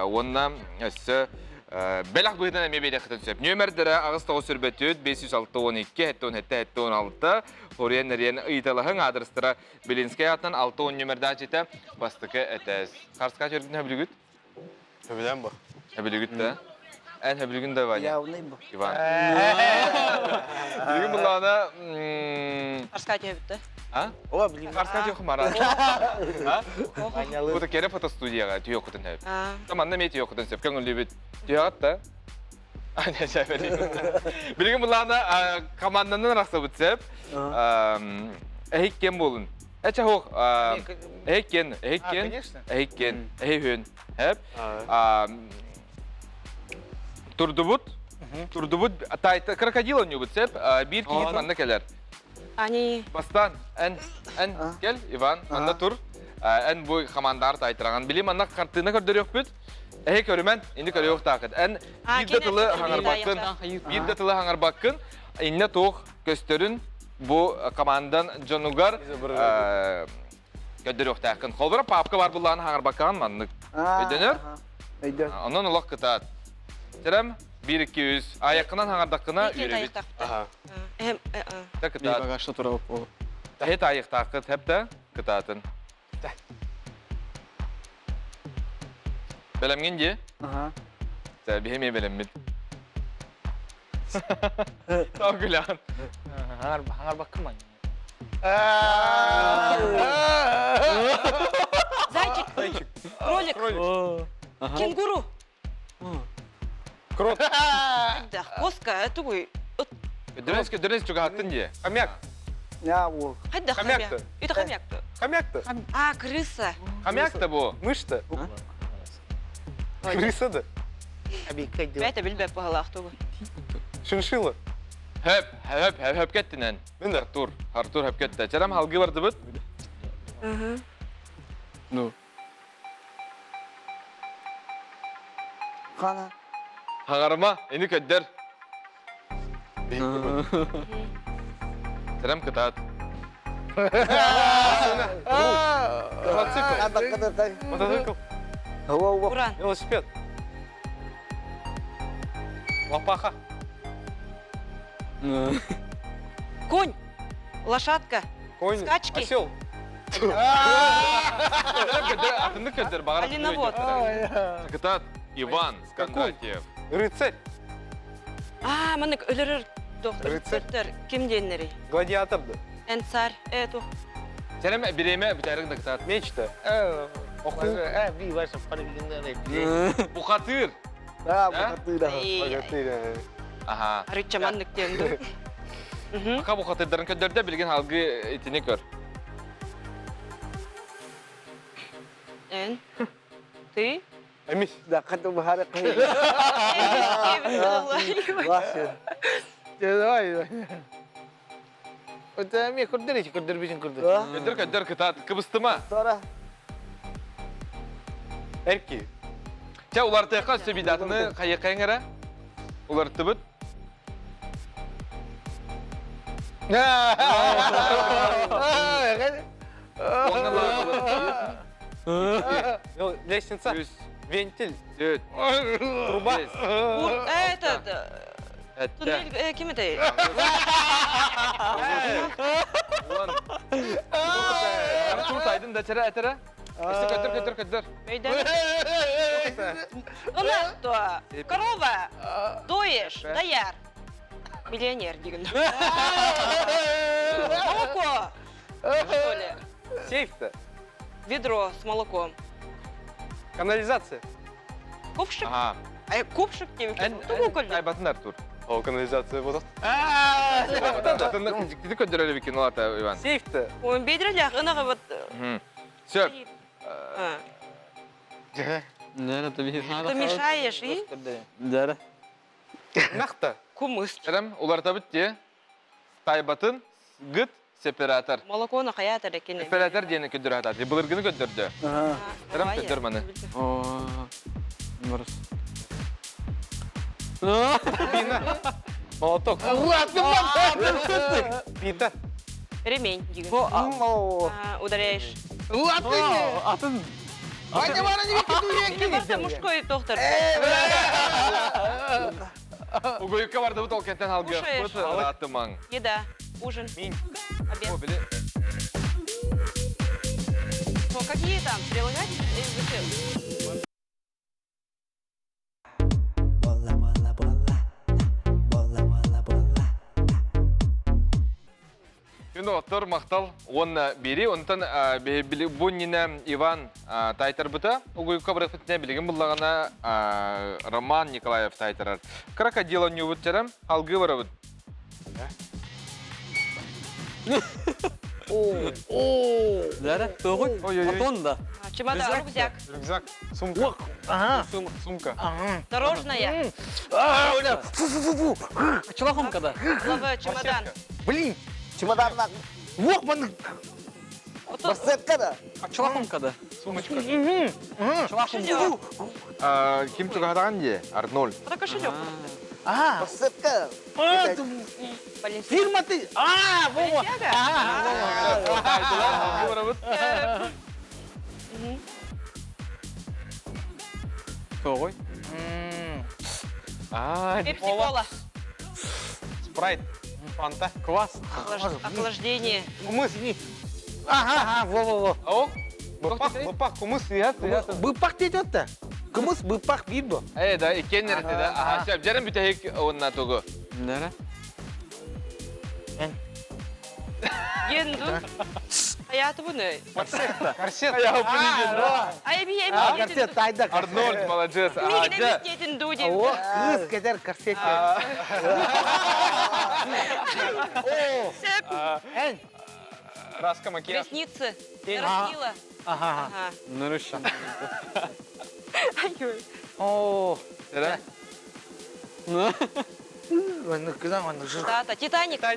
[SPEAKER 1] уонна өссө бэлэх быһыытынан эмиэ биэриэххитин сөп. Нүөмэрдэрэ 8 9 4 562 77 76 Хоруйан эриэн ыйыталаһыҥ аадырыстара Белинскэй аатынан 60 нүөмэрдээх дьиэтэ бастакы этээс. Харска төргүн хөбүлүгүт?
[SPEAKER 5] Хөбүлээн бу.
[SPEAKER 1] Хөбүлүгүт да? Эн хөбүлүгүн да Ваня?
[SPEAKER 6] Явный бу.
[SPEAKER 1] Иван. Билигин буллаҕына
[SPEAKER 8] Арска түһэбит
[SPEAKER 1] А?
[SPEAKER 4] О, блин.
[SPEAKER 1] Арска түһүөх мара. А? Бу кере фотостудияга түһүөххүтүн сөп. Манна эмиэ түһүөххүтүн сөп. Көҥүллүүбүт. Түһэҕит да? Билигин буллаҕына команданан арахсабыт сөп. Эһиккен буолун. Эчэ хуох эһиккен, эһиккен, эһиккен, эһихүн. Хэп. Турдубут. Турдубут. Тайта крокодил ойнуубут сөп. Биир киһи манна кэлэр.
[SPEAKER 8] Ани.
[SPEAKER 1] Бастан, эн, эн кел, Иван, манна тур. Эн бу командар тайтыраган. Били манна хартыына көрдөрүөхпүт. Эһи көрүмэн, ини көрүөхтаахыт. Эн биир да тылы хаҥарбаккын, биир да тылы хаҥарбаккын, инне туох көстөрүн бу командан дьонугар көрдөрүөхтээххин. Холбура папка бар буллаҕын хаҥарбаккаҕын маннык. Өйдөнөр?
[SPEAKER 6] Өйдөн.
[SPEAKER 1] Онон олох кытаат. Терем 1 2 3 Айаккынан хаҥардаххына үөрэбит. Та кытаат.
[SPEAKER 7] Багажта турабыт буолу.
[SPEAKER 1] Таһит айыктааххыт хэп да кытаатын. Бэлэмҥин дии?
[SPEAKER 6] Аха.
[SPEAKER 1] Биһи эмиэ бэлэммит. Тоо күлэҕин.
[SPEAKER 4] Хаҥарбаккын манньа.
[SPEAKER 8] Зайчик. Кролик. Кенгуру.
[SPEAKER 5] Крот.
[SPEAKER 8] Да, коска, тугуй.
[SPEAKER 1] Дөрес дөрес чугаһаттын дии.
[SPEAKER 5] Хомяк.
[SPEAKER 6] Я ол.
[SPEAKER 8] Хайда
[SPEAKER 5] Хомяк-то.
[SPEAKER 8] Это хомяк-то.
[SPEAKER 5] Хомяк-то.
[SPEAKER 8] А, крыса.
[SPEAKER 1] Хомяк-то бу.
[SPEAKER 5] Мышь-то. Крыса да.
[SPEAKER 8] Бэйте билбэт баһылаах тугу.
[SPEAKER 5] Шиншилла.
[SPEAKER 1] Хөп, хөп, хөп, хөп кеттинен.
[SPEAKER 5] Мин да.
[SPEAKER 1] Артур, Артур хөп кетти. Чарам халгы бардыбыт.
[SPEAKER 7] Ну.
[SPEAKER 6] Хана.
[SPEAKER 1] Хагарма, ини көддөр. Чарам кытаат.
[SPEAKER 5] Мотоцикл. Мотоцикл.
[SPEAKER 8] Уран.
[SPEAKER 5] Велосипед. Лопаха.
[SPEAKER 8] Конь. Лошадка.
[SPEAKER 5] Конь.
[SPEAKER 8] Скачки.
[SPEAKER 5] Осел.
[SPEAKER 1] Атынды көддөр, бағара.
[SPEAKER 8] Оленовод.
[SPEAKER 1] Кытаат Иван Кондратьев.
[SPEAKER 5] Рыцарь.
[SPEAKER 8] А, маннык өлөрөр доктор.
[SPEAKER 5] Рыцарь.
[SPEAKER 8] Ким диэннэрий?
[SPEAKER 5] Гладиатор да.
[SPEAKER 8] Эн царь. Эту.
[SPEAKER 1] Сенем биреме бүтәрик да кытаат.
[SPEAKER 5] Меч-то.
[SPEAKER 4] Би ваша
[SPEAKER 1] Бухатыр.
[SPEAKER 6] Да, бухатыр.
[SPEAKER 5] Богатырь.
[SPEAKER 1] Аха.
[SPEAKER 8] Арычча маннык диэн
[SPEAKER 1] Аха бухатырдарын көддөрдө билген алгы итини көр.
[SPEAKER 8] Эн. Ты?
[SPEAKER 5] Эмис.
[SPEAKER 6] Да, қанты бухары қай.
[SPEAKER 4] Давай. Это ми көрдөр ичи көрдөр бисин көрдөр.
[SPEAKER 1] Көддөр көддөр кытаат кыбыстыма.
[SPEAKER 6] Тора.
[SPEAKER 5] Эрки.
[SPEAKER 1] Ча улартыякка өссө бидатыны хайыккайың эрэ. Улартыбыт.
[SPEAKER 5] Лестница.
[SPEAKER 1] Үс,
[SPEAKER 5] Вентиль.
[SPEAKER 1] төрт,
[SPEAKER 5] Труба.
[SPEAKER 1] бес,
[SPEAKER 8] Этот,
[SPEAKER 1] әттә.
[SPEAKER 8] туннель, ким это?
[SPEAKER 1] Уон. Артур тайдын да чара әтәрә. Өссө көтөр көтөр көтөр.
[SPEAKER 8] Ынах то, корова, доешь, дояр. Миллионер деген. Молоко, что ли?
[SPEAKER 5] Сейф-то.
[SPEAKER 8] Ведро с молоком.
[SPEAKER 5] Канализация.
[SPEAKER 8] Ковшик?
[SPEAKER 1] Ага.
[SPEAKER 8] А ковшик тем.
[SPEAKER 1] Эн
[SPEAKER 8] Тугу көлдө.
[SPEAKER 1] Айбатын Артур.
[SPEAKER 5] О, канализация будут.
[SPEAKER 1] Дьиктити көрдөрөр эбиккин ол ата Иван.
[SPEAKER 5] Сейфті.
[SPEAKER 8] Ой, бедрелях, ынаҕы вот...
[SPEAKER 1] Сөп.
[SPEAKER 8] Ты мешаешь и?
[SPEAKER 7] Дәрі.
[SPEAKER 5] Нахта.
[SPEAKER 8] Кумыс.
[SPEAKER 1] Эрем улартабыт те. Тайбатын гыт сепаратор.
[SPEAKER 8] Молокону хаятар экини.
[SPEAKER 1] Сепаратор диэни көддөр хатааты. Былыргыны көддөрдө. Эрем көддөр маны.
[SPEAKER 7] Барыс.
[SPEAKER 5] Молоток. Пита.
[SPEAKER 8] Ремень. Ударяешь.
[SPEAKER 7] Атын.
[SPEAKER 8] Просто мужской доктор.
[SPEAKER 1] Угуйка барды бут ол кентен алгы.
[SPEAKER 8] Кушаешь.
[SPEAKER 1] Аттымаң.
[SPEAKER 8] Еда. Ужин. Обед.
[SPEAKER 1] О, били.
[SPEAKER 8] Ну, какие там? Прилагать? Или
[SPEAKER 1] Күн оттор мақтал онна бери, онтан бу нина Иван тайтарбыта, угуйка бырыпытне билигин буллагана Роман Николаев тайтарар. Крокодил онньубут терем, алгы барабыт.
[SPEAKER 7] Дәрі. Тоғой. Атон да.
[SPEAKER 8] Чемодан, рюкзак.
[SPEAKER 5] Рюкзак. Сумка.
[SPEAKER 4] Ага.
[SPEAKER 5] Сумка.
[SPEAKER 8] Дорожная.
[SPEAKER 4] Фу-фу-фу-фу.
[SPEAKER 7] Чулахумка да.
[SPEAKER 8] Глава чемодан.
[SPEAKER 4] Блин, чемодан. Ох, ман.
[SPEAKER 6] Барсетка да.
[SPEAKER 7] Чулахумка да.
[SPEAKER 5] Сумочка.
[SPEAKER 8] Кошелек.
[SPEAKER 1] Ким тугадаган де? Арнольд.
[SPEAKER 8] Это кошелек.
[SPEAKER 4] А,
[SPEAKER 6] Барсетка.
[SPEAKER 8] Баленсиага.
[SPEAKER 4] фирма ты. А, во.
[SPEAKER 8] Баленсиага?
[SPEAKER 1] Алгы барабыт.
[SPEAKER 7] Тоғой.
[SPEAKER 1] А,
[SPEAKER 8] Пепси-кола.
[SPEAKER 5] Спрайт. Фанта.
[SPEAKER 7] Квас.
[SPEAKER 8] Охлаждение.
[SPEAKER 5] Кумыс.
[SPEAKER 4] Ага, ага, во-во-во.
[SPEAKER 1] О,
[SPEAKER 5] Быпах, быпах, кумыс.
[SPEAKER 4] Быпах дейді отта. Кымыс быпах бир бу.
[SPEAKER 1] Э, да, иккен да. Ага, сөп, жерин бүтәһик онна тугу.
[SPEAKER 7] Дәрі.
[SPEAKER 8] Енду. Хаятı bu ne?
[SPEAKER 5] Корсет.
[SPEAKER 8] Ay bir
[SPEAKER 4] А, корсет тайда.
[SPEAKER 1] Арнольд, молодец. Ага, жа.
[SPEAKER 8] Мигин дуди.
[SPEAKER 4] О, кыз кетер корсет. О, эн.
[SPEAKER 5] Краска, макияж.
[SPEAKER 8] Ресницы. Нарастила.
[SPEAKER 4] Ага.
[SPEAKER 8] Ага.
[SPEAKER 7] Нұрыш.
[SPEAKER 4] О,
[SPEAKER 1] Жара.
[SPEAKER 4] оны кызан оны жыр.
[SPEAKER 8] Да, Титаник.
[SPEAKER 4] А, о.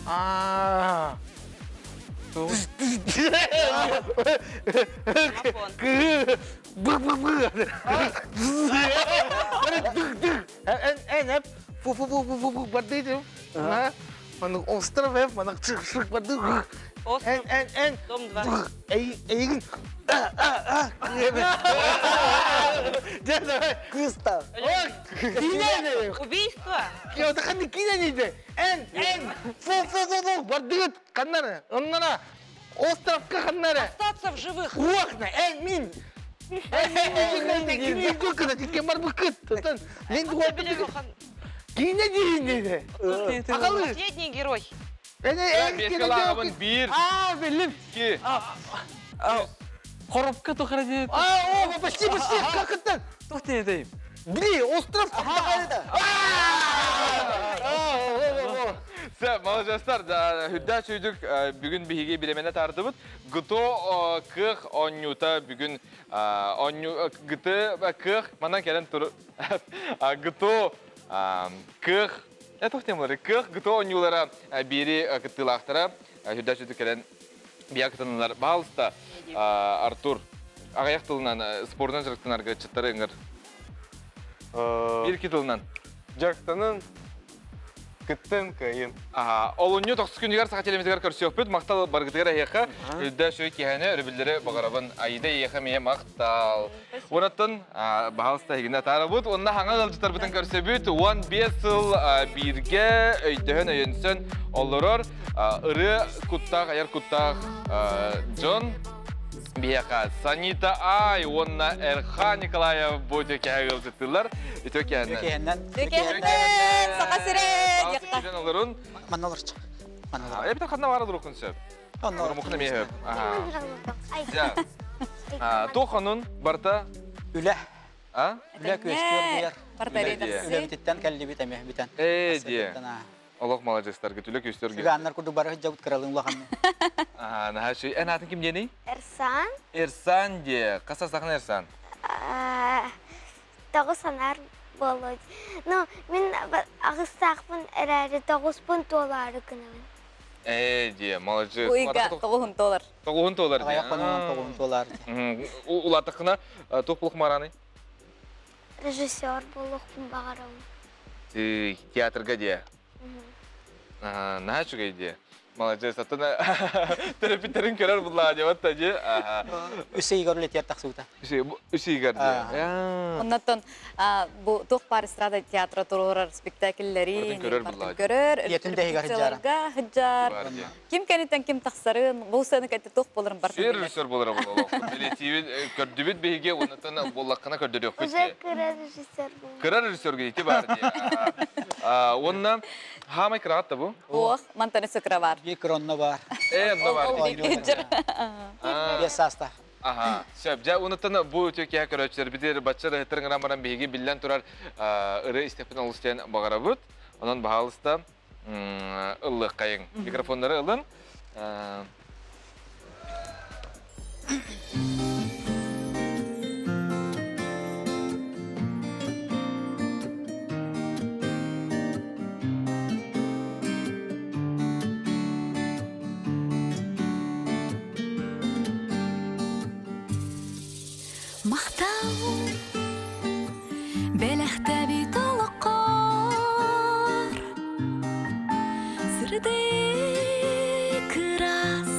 [SPEAKER 4] А.
[SPEAKER 8] Мафон.
[SPEAKER 4] Бы бы бы. Дых дых. Эн эн эп. Фу фу фу фу фу фу барды. А. Маны остров эп, маны шык шык барды. Эн эн эн.
[SPEAKER 8] Дом 2.
[SPEAKER 4] Эй эйгин. А а а.
[SPEAKER 6] Кыста.
[SPEAKER 4] Кине.
[SPEAKER 8] Убийство.
[SPEAKER 4] Я таханы кине дейді. Эн эн. Фу фу фу фу барды. Каннары. Оннара. Островка каннары.
[SPEAKER 8] Остаться в живых.
[SPEAKER 4] Уохна, эн мин. Эн мин кине көкөдө тиккен бар быкыт. Мен Кине дейін дейді. Ақалы.
[SPEAKER 8] Последний герой.
[SPEAKER 4] Эне эн
[SPEAKER 1] Беске лағабын бир,
[SPEAKER 4] А, білім.
[SPEAKER 1] ки.
[SPEAKER 7] Коробка тоқыра дейді.
[SPEAKER 4] А, о, почти, почти, как это?
[SPEAKER 7] Тоқты дейм.
[SPEAKER 4] Бли, остров.
[SPEAKER 1] Сэ, молодецтар, хүддә сүйдік бүгін биһиги биремене тардыбыт. Гыто кых оннюта бүгін онню гыты кых манан келен тур гыто кых Это темалары кых гыто оннюлара бири кыттылахтара хүддә сүйдік келен бия кытынылар. Баалыста Артур ағаяқ тылынан спордан жырықтынарга чыттары ыңыр. Бир тылынан.
[SPEAKER 5] Жарктанын кыттын кайын.
[SPEAKER 1] Ага, олунню тоқсыз күнігер сақа телемізгер көрсөкпүт, мақтал баргытыгар әйеқа, үлді шөй кехәне өрбілдері бағарабын айда еха мие мақтал. Онаттын бағалыста хегіне тарабыт, онна хаңа ғылжытар бұтын көрсөбүт, 15 сыл бирге өйдөһөн өйөнсөн олорор, ыры куттақ, аяр куттақ Джон Бияқа Санита Ай, онна Эрха Николаев бу төкәһә ғылжыттылар. Үтөкәһәннән.
[SPEAKER 6] Төкәһәннән.
[SPEAKER 10] Төкәһәннән, сақа сирен, яқта.
[SPEAKER 1] Жан олорун.
[SPEAKER 6] Манналарчы. Манналар.
[SPEAKER 1] Эбите ханна бара дурукун сөп. Мукна мехеп. Ага. Тоханун барта
[SPEAKER 6] Үлә.
[SPEAKER 1] А?
[SPEAKER 11] Үлэ күөстүөр диэр.
[SPEAKER 1] Үлэбититтэн
[SPEAKER 11] кэллибит эмиэ бүтэн.
[SPEAKER 1] Ээ диэ. Олох маладьыстаргыт үлэ күөстүөр.
[SPEAKER 11] Цыганнар курдук бары сылдьабыт кыралыын улаханны.
[SPEAKER 1] Аа, наһаа үчүгэй. Эн аатын ким диэний?
[SPEAKER 12] Эрсан.
[SPEAKER 1] Эрсан диэ. Хас саастааххын Эрсан?
[SPEAKER 12] Тоҕус анаар буолуо. Ну, мин аҕыстаахпын эрээри тоҕуспун туолаары гынабын.
[SPEAKER 1] Ээ диэ, маладьыас.
[SPEAKER 10] Уйга тоҕуһун туолар.
[SPEAKER 1] Тоҕуһун туолар диэ.
[SPEAKER 11] Аҕыйах хонугунан тоҕуһун туолар.
[SPEAKER 1] Улаатаххына туох буолуох маараный?
[SPEAKER 12] Режиссер буолуохпун баҕарабын.
[SPEAKER 1] Театрга диэ. Наһаа үчүгэй диэ. Маладьыас, аттан төрөппүттэрин көрөр буллаҕа диэбэт да дии.
[SPEAKER 11] Үс ыйыгар үлэтигэр тахсыбыта.
[SPEAKER 1] Үс ыйыгар дии.
[SPEAKER 10] Оннотон бу туох баар эстрада театра туруорар спектакльлэри
[SPEAKER 1] көрөр буллаҕа.
[SPEAKER 10] Көрөр,
[SPEAKER 11] Ийэтин да иһигэр
[SPEAKER 10] сыджаар. Сыджаар. Ким кэнниттэн ким тахсарын, бу сыаны кэнниттэн туох буоларын барытын
[SPEAKER 1] билэр. Режиссер буолара буолуох. Билетиибин көрдүбүт биһиги, оннотон буоллаххына көрдөрүөхпүт.
[SPEAKER 12] Уже кыра режиссер буолар.
[SPEAKER 1] Кыра режиссерга ити баар дии. Уонна хаамай кыраҕат да бу?
[SPEAKER 10] Ох, мантан өссө кыра бар.
[SPEAKER 11] Биир кыра онно бар.
[SPEAKER 1] Э, онно бар.
[SPEAKER 11] Биэс саастаах.
[SPEAKER 1] Аха, сөп. Дьэ, онуттан бу үтүө киһи көрөөччүлэрбитигэр бачча ырыһыттарын гынан баран биһиги биллэн турар ырыа истэппин олус диэн баҕарабыт. Онон баһаалыста ыллыаххайыҥ. Микрофоннары ылын.
[SPEAKER 9] Махтал бэлэхтэбит олоххор сырдык ыраас.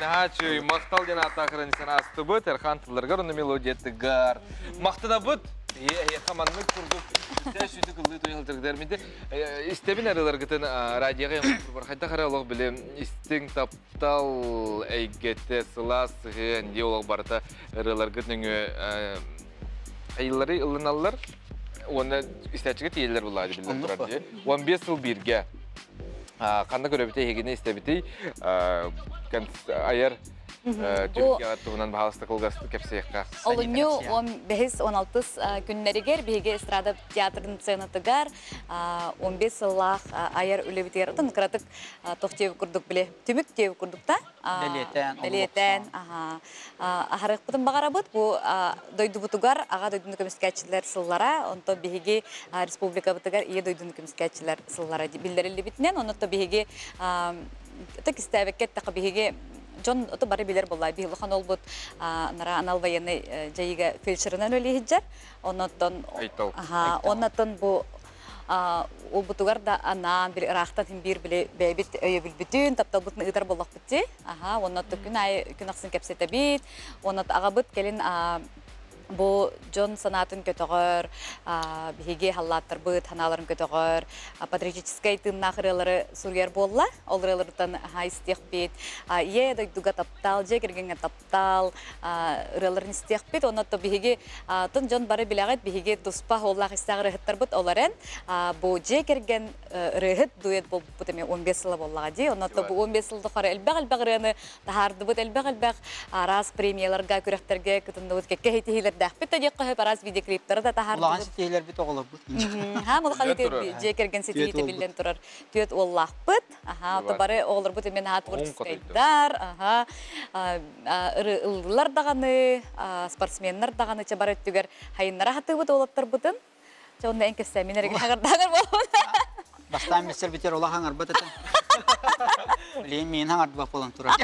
[SPEAKER 1] Наһаа махтал диэн ааттаахырын isen аастыбыт. Эрхан тылларгар онно мелодиятыгар. Махтанабыт. Эһиэхэ маннык курдук сүүтүк ыллыы туйа сылдьаргытыгар минти истэбин арыыларгытын радиоға хайдах эрэ олох билим истиҥ таптал эйгэтэ сылаас сыһыан дии олох барыта ырыаларгыт нөҥүө айыллары ылыналлар уонна истээччигэ тиийэллэр буллаҕа биллэн турар дии. 15 сыл бииргэ ханна көрөбүтүй эһигини истэбитий айар түмүккэ туһунан баһаалыста кылгастык кэпсиэххэ.
[SPEAKER 10] Олунньу 15-16 күннэригэр биһиги эстрада театрын сценатыгар 15 сыллаах айар үлэбитигэр отон кыратык туох диэбит курдук биле түмүк диэбит курдук та
[SPEAKER 11] Бэлиэтээн,
[SPEAKER 10] бэлиэтээн аһарыахпытын баҕарабыт. Бу дойдубутугар аҕа дойдуну көмүскээччилэр сыллара, онтон биһиги республикабытыгар ийэ дойдуну көмүскээччилэр сыллара биллэриллибитинэн, онон биһиги ытык истээбэккэ эттэххэ биһиги дьон ото бары билэр буолла. Биһи улахан олбут нара анал военный дьайыыга фельдшерынан үлэлиһиджэр. Онноттон онноттон бу уолбутугар да анаан били ыраахтан син биир били бэйэбит өйөбүлбүтүн, тапталбытын ыытар буоллахпыт дии. Аха, уонна күн аайы күн ахсын кэпсэтэбит. Уонна аҕабыт кэлин бу дьон санаатын көтөҕөр, биһиги халлааттарбыт санааларын көтөҕөр, патриотическай тыыннаах ырыалары суруйар буолла. Ол ырыаларыттан истиэхпит. Ийэ дойдуга таптал, дьиэ кэргэҥҥэ таптал ырыаларын истиэхпит. Онно биһиги тын дьон бары билэҕит, биһиги туспа уоллаах истээх ырыаһыттарбыт ол эрэн бу дьиэ кэргэн ырыаһыт дуэт буолбуппут эмиэ 15 сыла буоллаҕа дии. Онно бу 15 сыл тухары элбэх-элбэх ырыаны таһаардыбыт, элбэх-элбэх араас премияларга, күрэхтэргэ кытынныбыт, кэккэ ситиһиилэрдээхпит да диэххэ сөп, араас видеоклиптары да таһаардыбыт.
[SPEAKER 11] Улахан ситиһиилэрбит оҕолорбут.
[SPEAKER 10] Ха, улахан дьиэ кэргэн ситиһиитэ биллэн турар. Түөрт уоллаахпыт. Аха, то бары оҕолорбут эмиэ наһаа творческайдар, аха, ыллылар даҕаны, спортсменнар даҕаны чэ бары өттүгэр хайыннара хатыыбыт уолаттарбытын. Чэ онно эн кэпсээ, мин эрэ хаҥардаанар буолабын.
[SPEAKER 11] Бастаан миссер битер ола хаҥарбат этэ. Билигин миин хаҥардыбат буолан турар.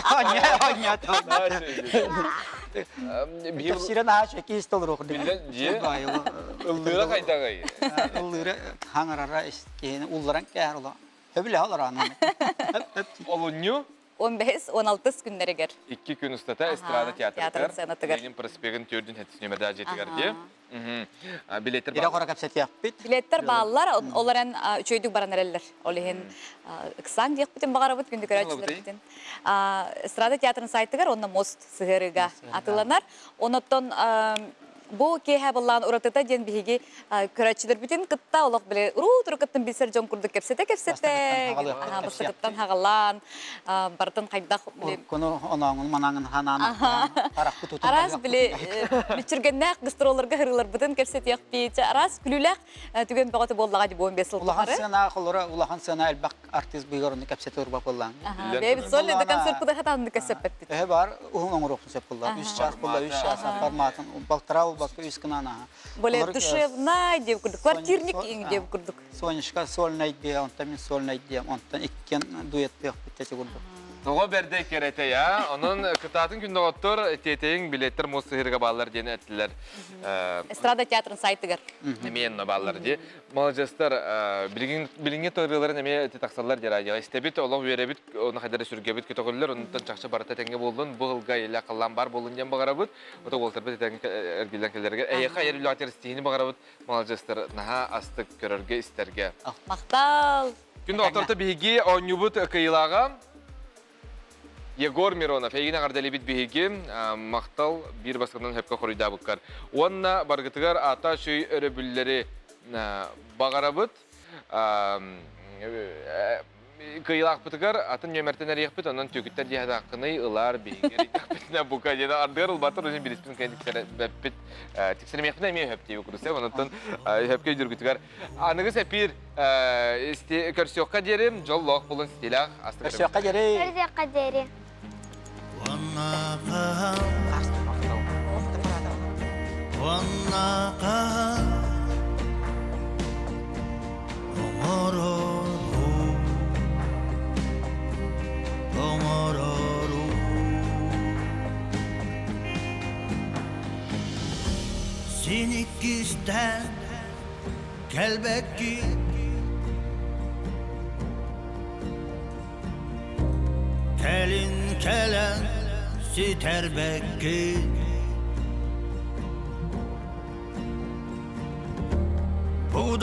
[SPEAKER 11] Кэпсиирэ наһаа үчүгэй киһи толоруох
[SPEAKER 1] Ыллыыра хайдаҕый?
[SPEAKER 11] Ыллыыра хаҥарара киһини улларан кээһэр ола. Сөбүлэһэ олорон.
[SPEAKER 1] Олунньу
[SPEAKER 10] 15-16 күннэригэр.
[SPEAKER 1] Икки күн устата эстрада театрыгар,
[SPEAKER 10] сценатыгар.
[SPEAKER 1] Ленин проспегын төрдүн хэтис нүмердаах дьиэтигэр дии. Билеттер
[SPEAKER 11] Ире хора кэпсэтиэхпит.
[SPEAKER 10] Билеттер бааллар, ол эрэн үчүгэйдик баран эрэллэр. Ол иһин ыксаан диэхпитин баҕарабыт күндү көрөөччүлэрбитин. Эстрада театрын сайтыгар онно мост сыһыарыыга атыыланар. Онуттан бу киэһэ былаан уратыта диэн биһиги көрөөччүлэрбитин кытта олох били уруу кыттан билсэр дьон курдук кэпсэтэ-кэпсэтэ бастакыттан хаҕалаан барытын хайдах
[SPEAKER 11] Уруккуну онооҥун манаҥын ханаан харахпыт утун
[SPEAKER 10] араас били мүччүргэннээх гастролларга ырыыларбытын кэпсэтиэхпит араас күлүүлээх түгэн бөҕөтө буоллаҕа дии буон бес сыл
[SPEAKER 11] Улахан сыана холоро улахан сыана элбэх артист быйгар онну кэпсэтэ урба боллаан.
[SPEAKER 10] Бэйэбит сольный да концертпыта хатаанны кэсэппэппит.
[SPEAKER 11] Эһэ бар уһун оҥоруохпун сөп булла. Үс час булла, үс час форматын балтара болбакка үс кынан аха.
[SPEAKER 10] Более душевная деп курдук, квартирник иң деп курдук.
[SPEAKER 11] Сонечка сольный дие, онтон мин сольный дие, онтон иккен дуэттыахпыт тете курдук.
[SPEAKER 1] Тоҕо бэрдэ кэрэтэ я. Онон кытаатын күндөҕөттөр тиэтэйиҥ билеттер муус сыһырга бааллар диэн эттилэр.
[SPEAKER 10] Эстрада театрын сайтыгар.
[SPEAKER 1] Эмиэ бааллар дии. Маладьыастар, билиҥҥи ырыаларын эмиэ ити тахсаллар диэн радиоҕа истэбит, олох үөрэбит, ону хайдары сүргэбит көтөҕүллэр, онтон чахчы барыта тэҥҥэ буоллун, бу ыһылга илэ халлаан баар буоллун диэн баҕарабыт. Ото уолтарбыт этэҥҥэ эргиллэн кэлэригэр эйиэхэ айар үлэҕитигэр истиһини баҕарабыт. Маладьыастар, наһаа астык көрөргө, истэргэ.
[SPEAKER 10] Махтал!
[SPEAKER 1] Күн доҕотторто биһиги оонньуубут кыайыылааҕа Егор Миронов, эйигин эҕэрдэлиибит биһиги, махтал биир бастакынан сөпкө хоруйдаабыккар. Уонна баргытыгар аата үчүгэй өрөбүллэри баҕарабыт. Кыайыылаахпытыгар атын нүөмэртэн эриэхпит, онон түөкүттэр диэхтэххиний ылаар биһиги эрийдэхпитинэ бука диэн ардыгар ылбаттар, онон билиспин кэлин тиксэрбэппит. Тиксэримиэхпинэ эмиэ сөп диэбит курдук, онон сөпкө өйдүүргүтүгэр Аныгы эпир көрсүөххэ диэри дьоллоох булун стилях астык
[SPEAKER 11] Көрсүөххэ диэри.
[SPEAKER 12] Көрсүөххэ диэри.
[SPEAKER 13] Син иккистээн Кэлбэккин Кэлин кэлэн. Сүтэрбэккин.